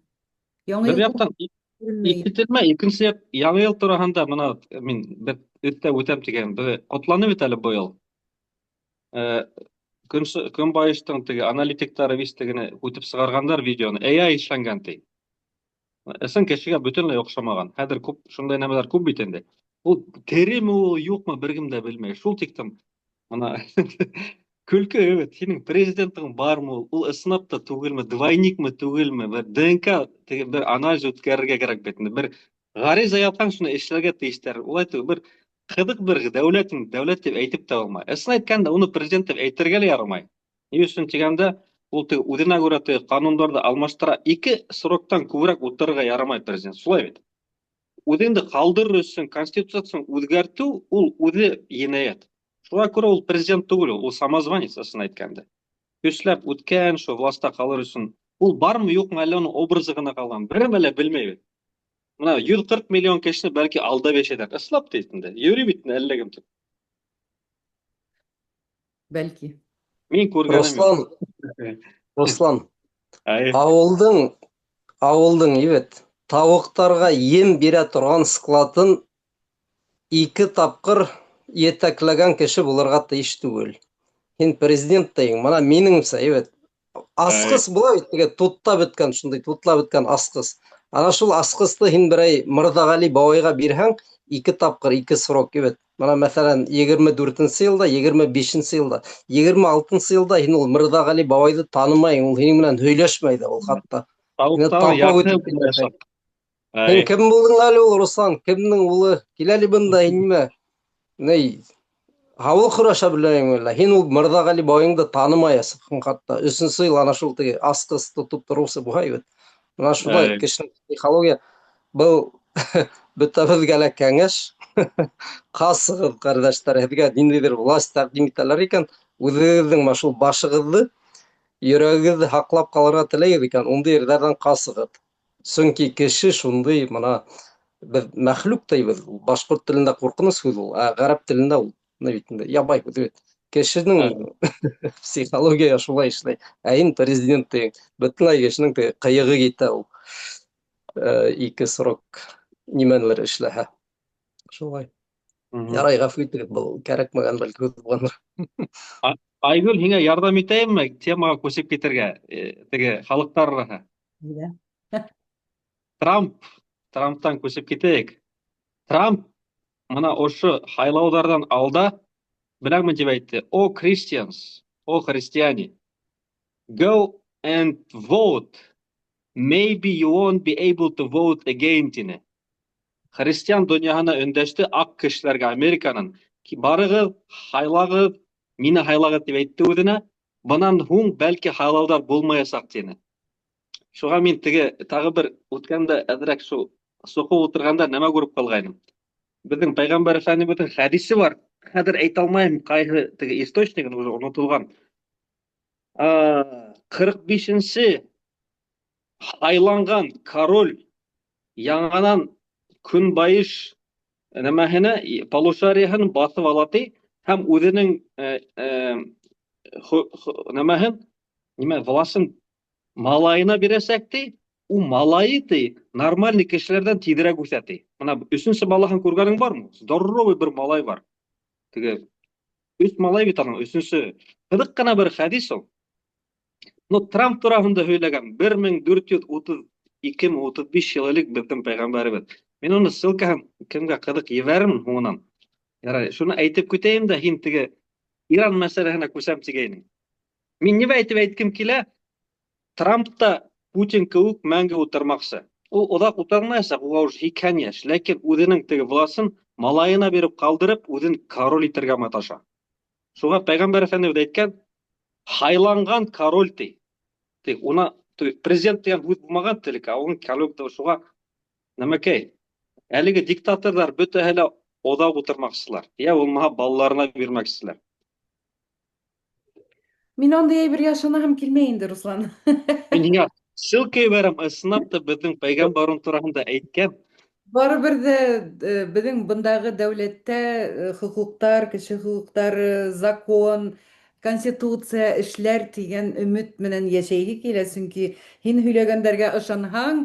Яңы Бер ел яктан күренмәй. ишетелмә, икенсе як Яңы ел тураһында мына мин бер өҫтәп үтәм тигән, беҙ ҡотланы бит әле быйыл. Э, Көнбайыштың теге аналитиктары вис тегене үтеп сығарғандар видеоны. AI эшләнгән ти. Ысын кешегә бөтөнләй оҡшамаған. Хәҙер күп шундай нәмәләр күп бит инде. Ул тереме ул, юҡмы, бер кем дә белмәй. Шул тиктем мына көлкө бит. Һинең президентың бармы ул? Ул ысынлап та түгелме, двойникмы түгелме? Бер ДНК теге бер анализ үткәрергә кәрәк бит инде. Бер ғариза яҙһаң, шуны эшләргә тейештәр. Улай түгел, бер ҡыҙыҡ бер дәүләт инде, дәүләт тип әйтеп тә булмай. Ысын әйткәндә, уны президент тип әйтергә лә ярамай. Ни өсөн тигәндә, ул теге үҙенә күрә теге ҡанундарҙы алмаштыра. Ике сроктан күберәк ултырырға ярамай президент. Шулай бит. Үҙеңде ҡалдырыр өсөн конституцияны үҙгәртеү ул үҙе енәйәт. Шуға күрә ул президент түгел ул, ул самозванец, ысын әйткәндә. Көсләп үткән, шул власта ҡалыр өсөн. Ул бармы, юҡмы, әллә уның образы ғына ҡалған. Береме лә белмәйбеҙ. Мына 140 миллион кешене бәлки алдап йәшәйҙәр. Ысынлап та инде. Йөрөй бит әллә кем тип. Бәлки. Мин күргәнем Руслан, Руслан, Әй. ауылдың ауылдың ебет тауыҡтарға ем бирә торған складын ике тапҡыр етәкләгән кеше булырға тейеш түгел. Һин президент тейең. Мына минеңсә, ебет. Асҡыс була бит, теге тутта бөткән, шундай тутлап бөткән асҡыс. Ана шул асҡысты һин берәй Мырҙағали бабайға бирһәң, ике тапҡыр, ике срок ебет. Мына мәҫәлән, 24 йылда, 25 йылда, 26 йылда һин ул Мырҙағали бабайҙы танымайың, ул һинең менән һөйләшмәй ҙә ул хатта. Тауыҡтар яҡшы буласаҡ. Һин кем булдың әле ул, Руслан? Кемдең улы? Кил әле бында, һин нимә? Ней, һаулыҡ һораша белмәйеңме әллә? Һин ул Мырҙағали бабайыңды танымаясың хатта. Өсөнсө йыл ана шул теге асҡыс тотоп тороусы буһай бит. Мына шулай кешенең психология был бөтәбеҙгә лә кәңәш. Ҡасығыҙ, ҡәрҙәштәр, һеҙгә ниндәйҙер власть тәҡдим итәләр икән, үҙегеҙҙең мына шул башығыҙҙы, йөрәгегеҙҙе һаҡлап ҡалырға теләйегеҙ икән, ундай ерҙәрҙән ҡасығыҙ. Сөнки кеше шундай, мына беҙ мәхлүк тейбеҙ, башҡорт телендә ҡурҡыныс һүҙ ул, ә ғәрәп телендә ул ни бит инде, ябай һүҙ бит. Кешенең психология шулай эшләй. Ә һин президент тиң, бөтөнләй кешенең теге ҡыйығы китә ул. Ике срок нимәнелер эшләһә. Шулай. Ярай, ғәфү итегеҙ, был кәрәкмәгән бәлки һүҙ булғандыр. Айгөл, һиңә ярҙам итәйемме темаға күсеп китергә, теге халыҡтар араһы? Трамп, Трамптан күсеп китәйек. Трамп мына ошо һайлауҙарҙан алда беләңме тип әйтте: "O Christians, о христиане, go and vote. Maybe you won't be able to vote again" тине. Христиан донъяһына өндәште аҡ кешеләргә Американың. Барығыҙ, һайлағыҙ, мине һайлағыҙ тип әйтте үҙенә. Бынан һуң бәлки һайлауҙар булмаясаҡ тине. Шуға мин теге тағы бер үткәндә әҙерәк шул соҡоп ултырғанда нәмә күреп ҡалғайным. Беҙҙең пәйғәмбәр әфәндебеҙҙең хәдисе бар. Хәҙер әйтә алмайым ҡайһы теге источнигын уже онотолған. 45-нсе һайланған король яңынан көнбайыш нәмәһенә полушарияһын баҫып ала ти һәм үҙенең нәмәһен нимә власын малайына бирәсәк ти. Ул малайы ти нормальный кешеләрҙән тиҙерәк үҫә ти. Мына өсөнсө балаһын күргәнең бармы? Здоровый бер малай бар. Теге өс малай бит аның, өсөнсө. Ҡыҙыҡ ҡына бер хәдис ул. Ну, Трамп тураһында һөйләгән 1432 35 йыл элек беҙҙең пәйғәмбәребеҙ. Мин уны ссылкаһын кемгә ҡыҙыҡ ебәрермен һуңынан. Ярай, шуны әйтеп көтәйем дә, һин теге Иран мәсьәләһенә күсәм тигәйнең. Мин нимә әйтеп әйткем килә? Трамп та Путин кеүек мәңге ултырмаҡсы. Ул оҙаҡ утырмаясаҡ, уға уже 80 йәш, ләкин үҙенең теге власын малайына биреп ҡалдырып, үҙен король итергә маташа. Шуға Пәйғәмбәр әфәндебеҙ әйткән, һайланған король ти. Ти, уна президент тигән һүҙ булмаған телек, ә уның король шуға нәмәкәй. Әлеге диктаторҙар бөтәһе лә оҙаҡ утырмаҡсылар, йә булмаһа балаларына бирмәкселәр. Мин андый әйбергә ышанаһым килмәй инде, Руслан. Мин һиңә ссылка ебәрәм, ысынлап та беҙҙең пәйғәмбәрҙең тураһында әйткән. Барыбер ҙә беҙҙең бындағы дәүләттә хокуктар, кеше хокуктары, закон, конституция эшләр тигән өмөт менән йәшәйһе килә, сөнки һин һөйләгәндәргә ышанһаң,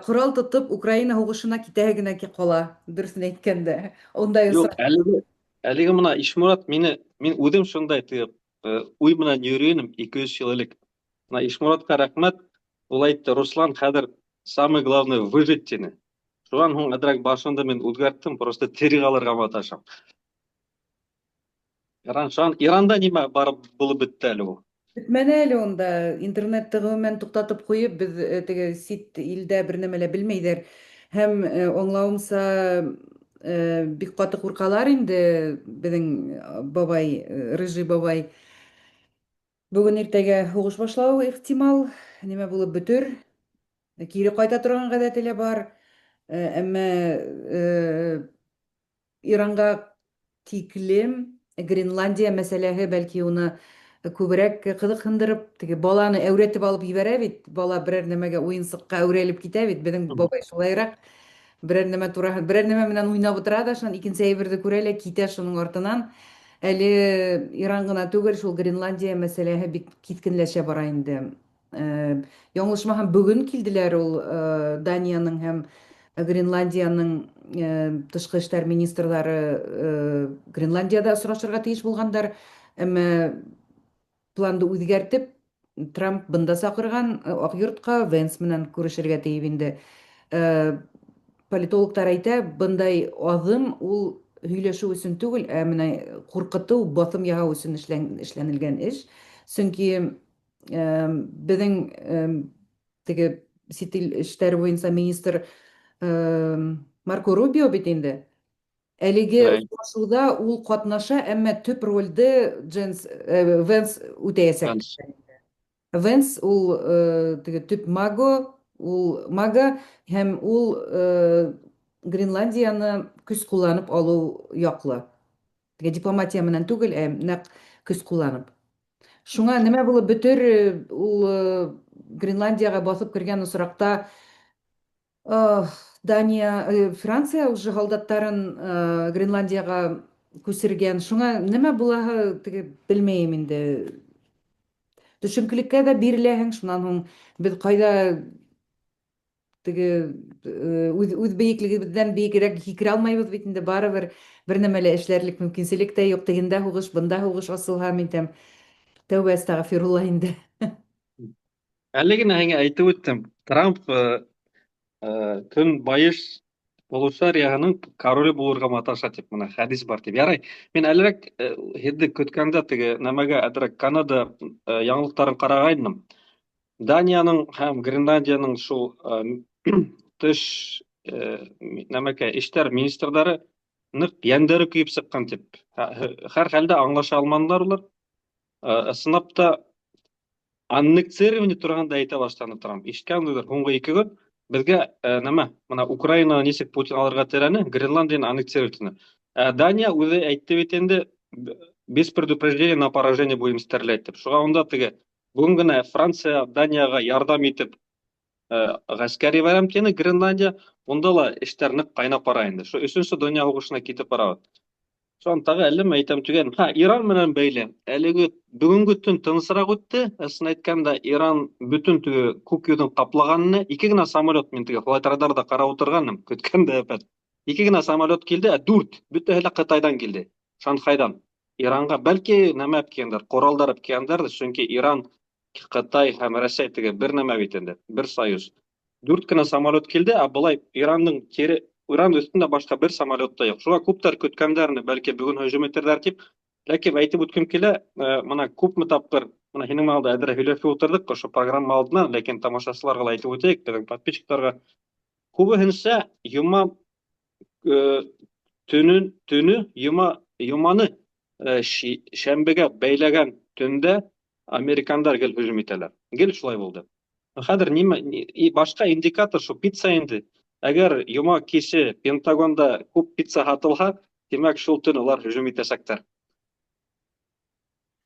корал тотоп Украина һуғышына китәһе генә ҡала, дөрөҫөн әйткәндә. Ундай Юҡ, әлеге мына Ишморат мине, мин үҙем шундай теге уй менән йөрөй инем 2-3 йыл элек. Мына Ишморатҡа рәхмәт, ул әйтте, Руслан, хәҙер самое главное выжить тине. Шунан һуң әҙерәк башымды мин үҙгәрттем, просто тере ҡалырға маташам. Иран, шунан Иранда нимә барып булып бөттө әле ул? Бөтмәне әле унда. Интернетты ғөмүмән туҡтатып ҡуйып, беҙ теге сит илдә бер нәмә лә белмәйҙәр. Һәм аңлауымса, бик ҡаты ҡурҡалар инде беҙҙең бабай, рыжий бабай. Бөгөн иртәгә һуғыш башлауы ихтимал, нимә булып бөтөр. Кире ҡайта торған ғәҙәте лә бар. Әммә Иранға тиклем Гренландия мәсьәләһе бәлки уны күберәк ҡыҙыҡһындырып, теге баланы әүрәтеп алып ебәрә бит, бала берәр нәмәгә уйынсыҡҡа әүрәлеп китә бит, беҙҙең бабай шулайыраҡ берәр нәмә тураһы, берәр нәмә менән уйнап утыра да, шунан икенсе әйберҙе күрә лә китә шуның артынан. Әле Иран ғына түгел, шул Гренландия мәсьәләһе бик киҫкенләшә бара инде. Яңылышмаһам, бөгөн килделәр ул Данияның һәм Гренландияның тышҡы эштәр министрлары Гренландияда осрашырға тейеш булғандар, әммә планды үҙгәртеп, Трамп бында саҡырған Аҡ йортҡа Венс менән күрешергә тиеп инде. Политологтар әйтә, бындай аҙым ул һөйләшеү өсөн түгел, ә менә ҡурҡытыу, баҫым яһау өсөн эшләнелгән эш. Сөнки беҙҙең теге сит ил эштәре буйынса министр Марко Рубио бит инде. Әлеге осрашыуҙа ул ҡатнаша, әммә төп ролде Дженс Венс үтәйәсәк. Венс ул теге төп маго, ул мага һәм ул Гренландияны көс ҡулланып алыу яҡлы. Теге дипломатия менән түгел, ә нәҡ көс ҡулланып. Шуңа нимә булып бөтөр, ул Гренландияға баҫып кергән осраҡта Дания, Франция уже һалдаттарын Гренландияға күсергән. Шуңа нимә булаһы теге белмәйем инде. Төшөнкөлөккә ҙә биреләһең, шунан һуң беҙ ҡайҙа теге үҙ бейеклегебеҙҙән бейегерәк һикерә алмайбыҙ бит инде, барыбер бер нәмә лә эшләрлек мөмкинселек тә юҡ. Тегендә һуғыш, бында һуғыш асылһа, мин әйтәм, тәүбә әстәғфирулла инде. Әле генә һиңә әйтеп үттем. Трамп көнбайыш полушарияһының короле булырға маташа тип, мына хәдис бар тип. Ярай, мин әлерәк һеҙҙе көткәндә теге нәмәгә әҙерәк Канада яңылыҡтарын ҡарағайным. Данияның һәм Гренландияның шул тыш нәмәкә эштәр министрҙары ныҡ йәндәре көйөп сыҡҡан тип. Һәр хәлдә аңлаша алманылар улар. Ысынлап та аннексирование тураһында әйтә башланы Трамп. Ишеткәнбеҙҙер, һуңғы 2 көн беҙгә нәмә, мына Украинаны нисек Путин алырға теләне, Гренландияны аннексировать итте. Дания үҙе әйтте бит инде, без предупреждения на поражение будем стрелять тип. Шуға унда теге бөгөн генә Франция Данияға ярҙам итеп ғәскәр ебәрәм тине Гренландия, унда ла эштәр ныҡ ҡайнап бара инде. Ошо өсөнсө донъя һуғышына китеп барабыҙ. Шунан тағы әллә әйтәм түгел. Ха, Иран менән бәйле. Әлеге бөгөнгө төн тынысыраҡ үтте. Ысын әйткәндә, Иран бөтөн теге күк йөҙөн ҡаплағанны, 2 генә самолет мин теге флайт-радарҙа ҡарап ултырғаным, көткәндә әпәт. 2 генә самолет килде, ә 4 бөтәһе лә Ҡытайҙан килде, Шанхайҙан. Иранға бәлки нәмә әпкәндәр, ҡоралдар әпкәндәр, сөнки Иран, Ҡытай һәм Рәсәй теге бер нәмә бит инде, бер союз. 4 кенә самолет килде, ә былай Ирандың кире Иран өҫтөндә башҡа бер самолет та юҡ. Шуға күптәр көткәндәрне, бәлки бөгөн һөжүм итерҙәр тип. Ләкин әйтеп үткем килә, мына күпме тапҡыр, мына һинең алда әҙерәк һөйләшеп ултырҙыҡ ошо программа алдынан, ләкин тамашасыларға ла әйтеп үтәйек, беҙҙең подписчиктарға. Күбеһенсә йома төнөн, төнө, йома, йоманы шәмбегә бәйләгән төндә американдар гел һөжүм итәләр. Гел шулай булды. Хәҙер нимә, башҡа индикатор шул пицца инде. Әгәр йома кисе Пентагонда күп пицца һатылһа, тимәк, шул төн улар һөжүм итәсәктәр.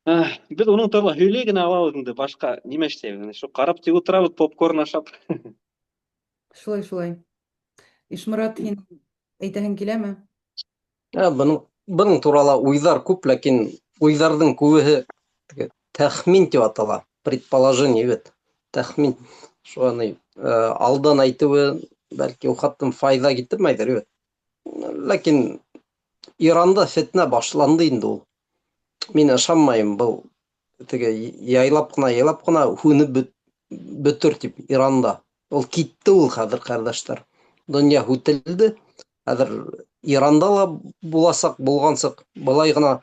Беҙ уның турала һөйләй генә алабыҙ инде, башҡа нимә эшләйбеҙ? Шул ҡарап тик ултырабыҙ попкорн ашап. Шулай, шулай. Ишморат, һин әйтәһең киләме? Ә, бының турала уйҙар күп, ләкин уйҙарҙың күбеһе теге тәхмин тип атала, предположение бит. Тәхмин. Шуға ни, алдан әйтеүе бәлки ул хаттым файҙа китермәйҙер бит. Ләкин Иранда фетнә башланды инде ул. Мин ышанмайым, был теге яйлап ҡына, яйлап ҡына һүнеп бөтөр тип Иранда. Ул китте ул хәҙер, ҡәрҙәштәр. Донъя һүтелде. Хәҙер Иранда ла буласаҡ, булғансыҡ. Былай ғына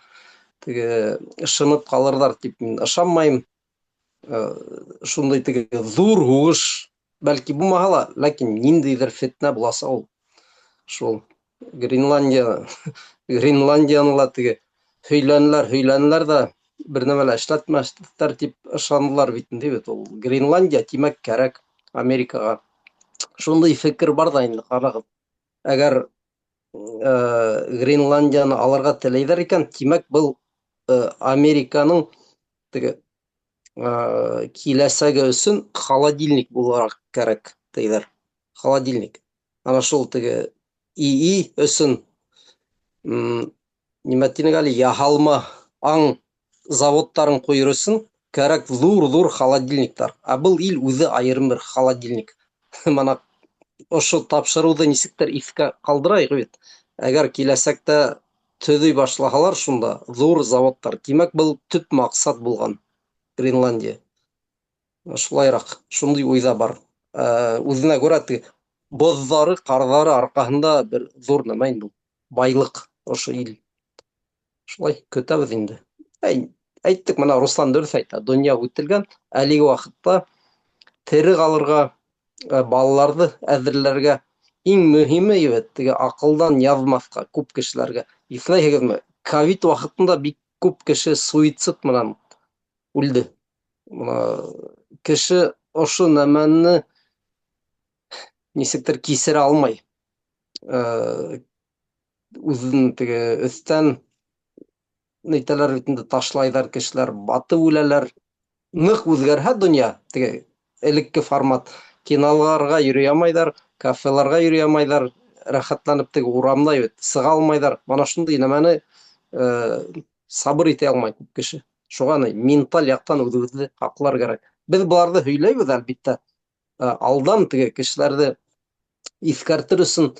теге шымып ҡалырҙар тип мин ышанмайым. Шундай теге ҙур һуғыш бәлки булмаһа ла, ләкин ниндәйҙер фетнә буласаҡ ул. Шул Гренландияны ла теге һөйләнеләр, һөйләнеләр ҙә бер нәмә лә эшләтмәҫтәр тип ышандылар бит инде бит ул. Гренландия тимәк кәрәк Америкаға. Шундай фекер бар ҙа инде, ҡарағыҙ. Әгәр Гренландияны алырға теләйҙәр икән, тимәк был Американың теге киләсәге өсөн холодильник булараҡ кәрәк тейҙәр. Холодильник. Ана шул теге ИИ өсөн, нимә тинек әле, яһалма аң заводтарын ҡуйыр өсөн кәрәк ҙур-ҙур холодильниктар. Ә был ил үҙе айырым бер холодильник. Мана ошо тапшырыуҙы нисектер иҫкә ҡалдырайыҡ бит. Әгәр киләсәктә төҙөй башлаһалар шунда ҙур заводтар, тимәк, был төп маҡсат булған Гренландия. Шулайыраҡ, шундай уйҙа бар. Үҙенә күрә теге боҙҙары, ҡарҙары арҡаһында бер ҙур нәмә инде ул. Байлыҡ ошо ил. Шулай көтәбеҙ инде. Әй, әйттек, мына Руслан дөрөҫ әйтә, донъя үтелгән, әлеге ваҡытта тере ҡалырға, балаларҙы әҙерләргә иң мөһиме бит, теге аҡылдан яҙмаҫҡа күп кешеләргә. Иҫләйһегеҙме, ковид ваҡытында бик күп кеше суицид менән үлде. Мына кеше ошо нәмәне нисектер кисерә алмай. Үҙен теге өҫтән әйтәләр бит инде, ташлайҙар кешеләр, батып үләләр. Ныҡ үҙгәрһә донъя, теге элекке формат, киноларға йөрөй алмайҙар, кафеларға йөрөй алмайҙар, рәхәтләнеп теге урамда бит сыға алмайҙар. Мана шундай нәмәне сабыр итә алмай күп кеше. Шуға менталь яҡтан үҙебеҙҙе һаҡлар кәрәк. Беҙ быларҙы һөйләйбеҙ әлбиттә. Алдан теге кешеләрҙе иҫкәртер өсөн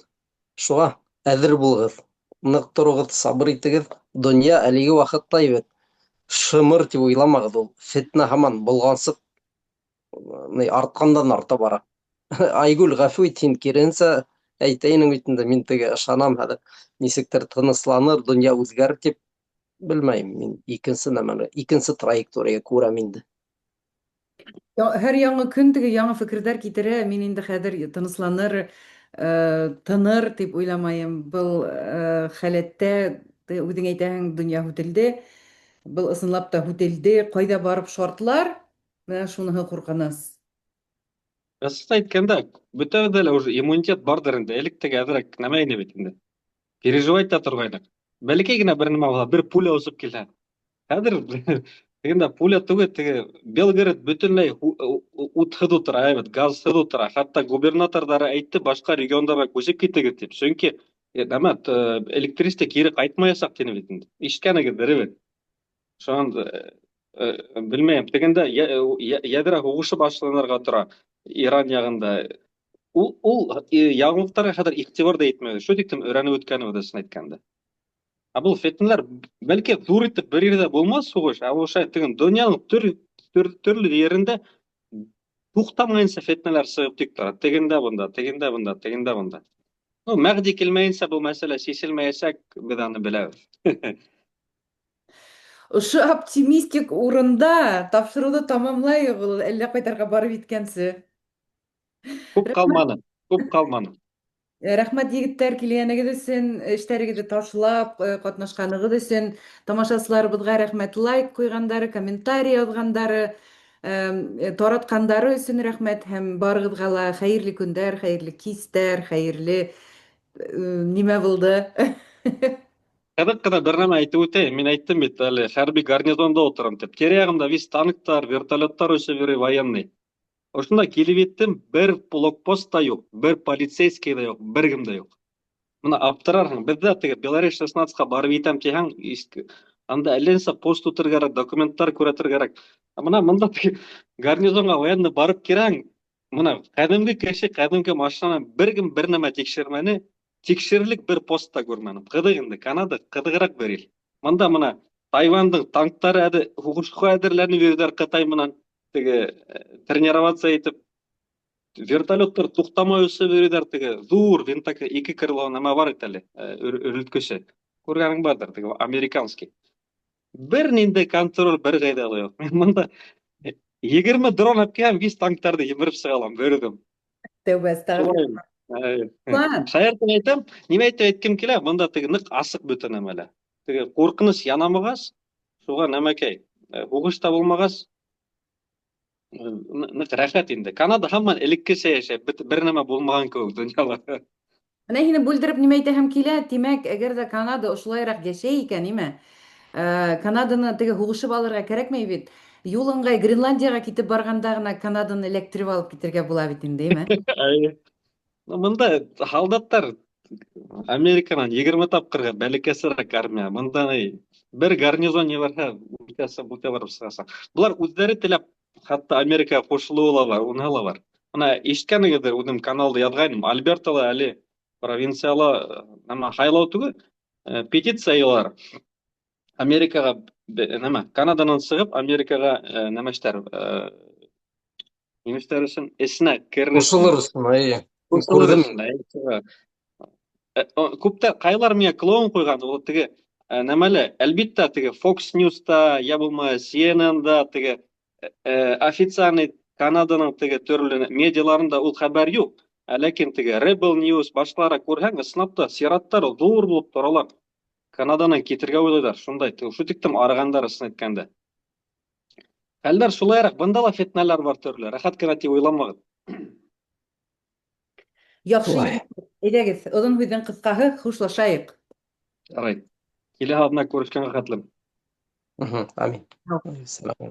шуға әҙер булығыҙ. Ныҡ тороғоҙ, сабыр итегеҙ. Донъя әлеге ваҡытта бит шымыр тип уйламағыҙ ул. Фетнә һаман болғансыҡ артҡандан арта бара. Айгүл, ғәфү ит, һин киренсә әйтәйенең бит инде, мин теге ышанам хәҙер. Нисектер тынысланыр, донъя үҙгәрер тип белмәйем. Мин икенсе нәмәне, икенсе траектория күрәм инде. Һәр яңы көн теге яңы фекерҙәр китерә. Мин инде хәҙер тынысланыр, тыныр тип уйламайым. Был халәттә үҙең әйтәһең, донъя һүтелде. Был ысынлап та һүтелде. Ҡайҙа барып шартлар? Менә шуныһы ҡурҡыныс. Ысыҡ әйткәндә, бөтәбеҙҙә лә уже иммунитет барҙыр инде. Элек теге әҙерәк нәмә ине бит инде. Переживать итә торғайныҡ. Бәләкәй генә бер нәмә була, бер пуля осоп килһә. Хәҙер тегендә пуля түгел, теге Белгород бөтөнләй утһыҙ ултыра, әйбәт, газһыҙ ултыра. Хатта губернаторҙары әйтте, башҡа региондарға күсеп китегеҙ тип. Сөнки нәмә, электричество кире ҡайтмаясаҡ тине бит инде. Ишеткәнегеҙҙер бит. Шунан, белмәйем, тегендә яҙра һуғышы башланырға тора Иран яғында. Ул яңылыҡтарға хәҙер иғтибар ҙа итмәйбеҙ. Шул тиклем өйрәнеп үткәнебеҙ ысын әйткәндә. Ә был фетнәләр бәлки ҙур итеп бер ерҙә булмаҫ һуғыш, ә ошо теге донъяның төрлө ерендә туҡтамайынса фетнәләр сығып тик тора. Тегендә бында, тегендә бында, тегендә бында. Ну, Мәғди килмәйенсә был мәсьәлә сиселмәйәсәк, беҙ аны беләбеҙ. Ошо оптимистик урында тапшырыуҙы тамамлайыҡ, ул әллә ҡайтарға барып еткәнсе. Күп ҡалманы. Күп ҡалманы. Рәхмәт, егеттәр, килгәнегеҙ өсөн, эштәрегеҙҙе ташлап, ҡатнашҡанығыҙ өсөн. Тамашасыларыбыҙға рәхмәт, лайк ҡуйғандары, комментарий яҙғандары, таратҡандары өсөн рәхмәт һәм барығыҙға ла хәйерле көндәр, хәйерле кистәр, хәйерле нимә булды? Ҡыҙыҡ ҡына бер нәмә әйтеп үтәйем. Мин әйттем бит әле, хәрби гарнизонда ултырам тип. Тирә-яғымда вис танктар, вертолеттар осоп йөрөй военный. Ошонда килеп еттем, бер блокпост та юҡ, бер полицейский ҙа юҡ, бер кем дә юҡ. Бына аптырарһың. Беҙҙә теге Беларусь 16-ҡа барып етәм тиһәң, анда әллә нисә пост үтергә кәрәк, документтар күрһәтергә кәрәк. Ә бына бында теге гарнизонға военный барып керәң, бына ҡәҙимге кеше, ҡәҙимге машинаны бер кем бер нәмә тикшермәне, тикшерерлек бер пост та күрмәнем. Ҡыҙыҡ инде, Канада ҡыҙығыраҡ бер ил. Бында бына Тайвандың танктары әле һуғышҡа әҙерләнеп йөрөйҙәр Ҡытай менән теге тренироваться итеп вертолеттар туҡтамай осоп йөрөйҙәр теге ҙур винтака ике крыло нәмә бар бит әле өрөлткөсө күргәнең барҙыр теге американский бер ниндәй контроль бер ҡайҙа ла юҡ мин бында 20 дрон алып киләм вис танктарҙы емереп сыға алам бер үҙем. Тәүбә, әстәғфирулла. Шаяртып әйтәм, нимә әйтеп әйткем килә, бында теге ныҡ асыҡ бөтә нәмәләр. Теге ҡурҡыныс янамағас, шуға нәмәкәй, һуғыш та булмағас, ныҡ рәхәт инде. Канада һаман элеккесә йәшәй, бер нәмә булмаған кеүек донъяла. Менә һине бүлдереп нимә әйтәһем килә, тимәк, әгәр ҙә Канада ошолайыраҡ йәшәй икән, нимә? Канаданы теге һуғышып алырға кәрәкмәй бит. Юл ыңғай Гренландияға китеп барғанда ғына Канаданы эләктереп алып китергә була бит инде, әйме? Әйе. Ну, бында һалдаттар Американан 20 тапҡырға бәләкәсерәк армия. Бында ни бер гарнизон ебәрһә, үтәсе үтә барып сығасың. Былар үҙҙәре теләп хатта Америкаға ҡушылыуы ла бар, уныһы ла бар. Бына ишеткәнегеҙҙер, үҙем каналда яҙғайным, Альбертала әле провинцияла нәмә һайлау түгел, петиция йыялар. Америкаға нәмә, Канаданан сығып Америкаға нәмәштәр, нимәштәр өсөн эсенә керер өсөн. Ҡушылыр өсөн, эйе. Ҡушылыр Күрҙем. өсөн, эйе. Күптәр ҡайһылар миңә клоун ҡуйған, ул теге нәмәле, әлбиттә, теге Fox News-та, я булмаһа CNN-да, теге официальный Канаданың теге төрлө медиаларында ул хәбәр юҡ. Ә ләкин теге Rebel News башҡалары күрһәң, ысынлап та сираттар ҙур булып торалар. Канаданан китергә уйлайҙар, шундай. Ошо тиклем арығандар, ысын әйткәндә. Хәлдәр шулайыраҡ, бында ла фетнәләр бар төрлө. Рәхәт кенә тип уйламағыҙ. Яҡшы, Шулай. әйҙәгеҙ, оҙон һүҙҙең ҡыҫҡаһы, хушлашайыҡ. Ярай. Киләһе аҙна күрешкәнгә хәтлем. Амин. Сәләм.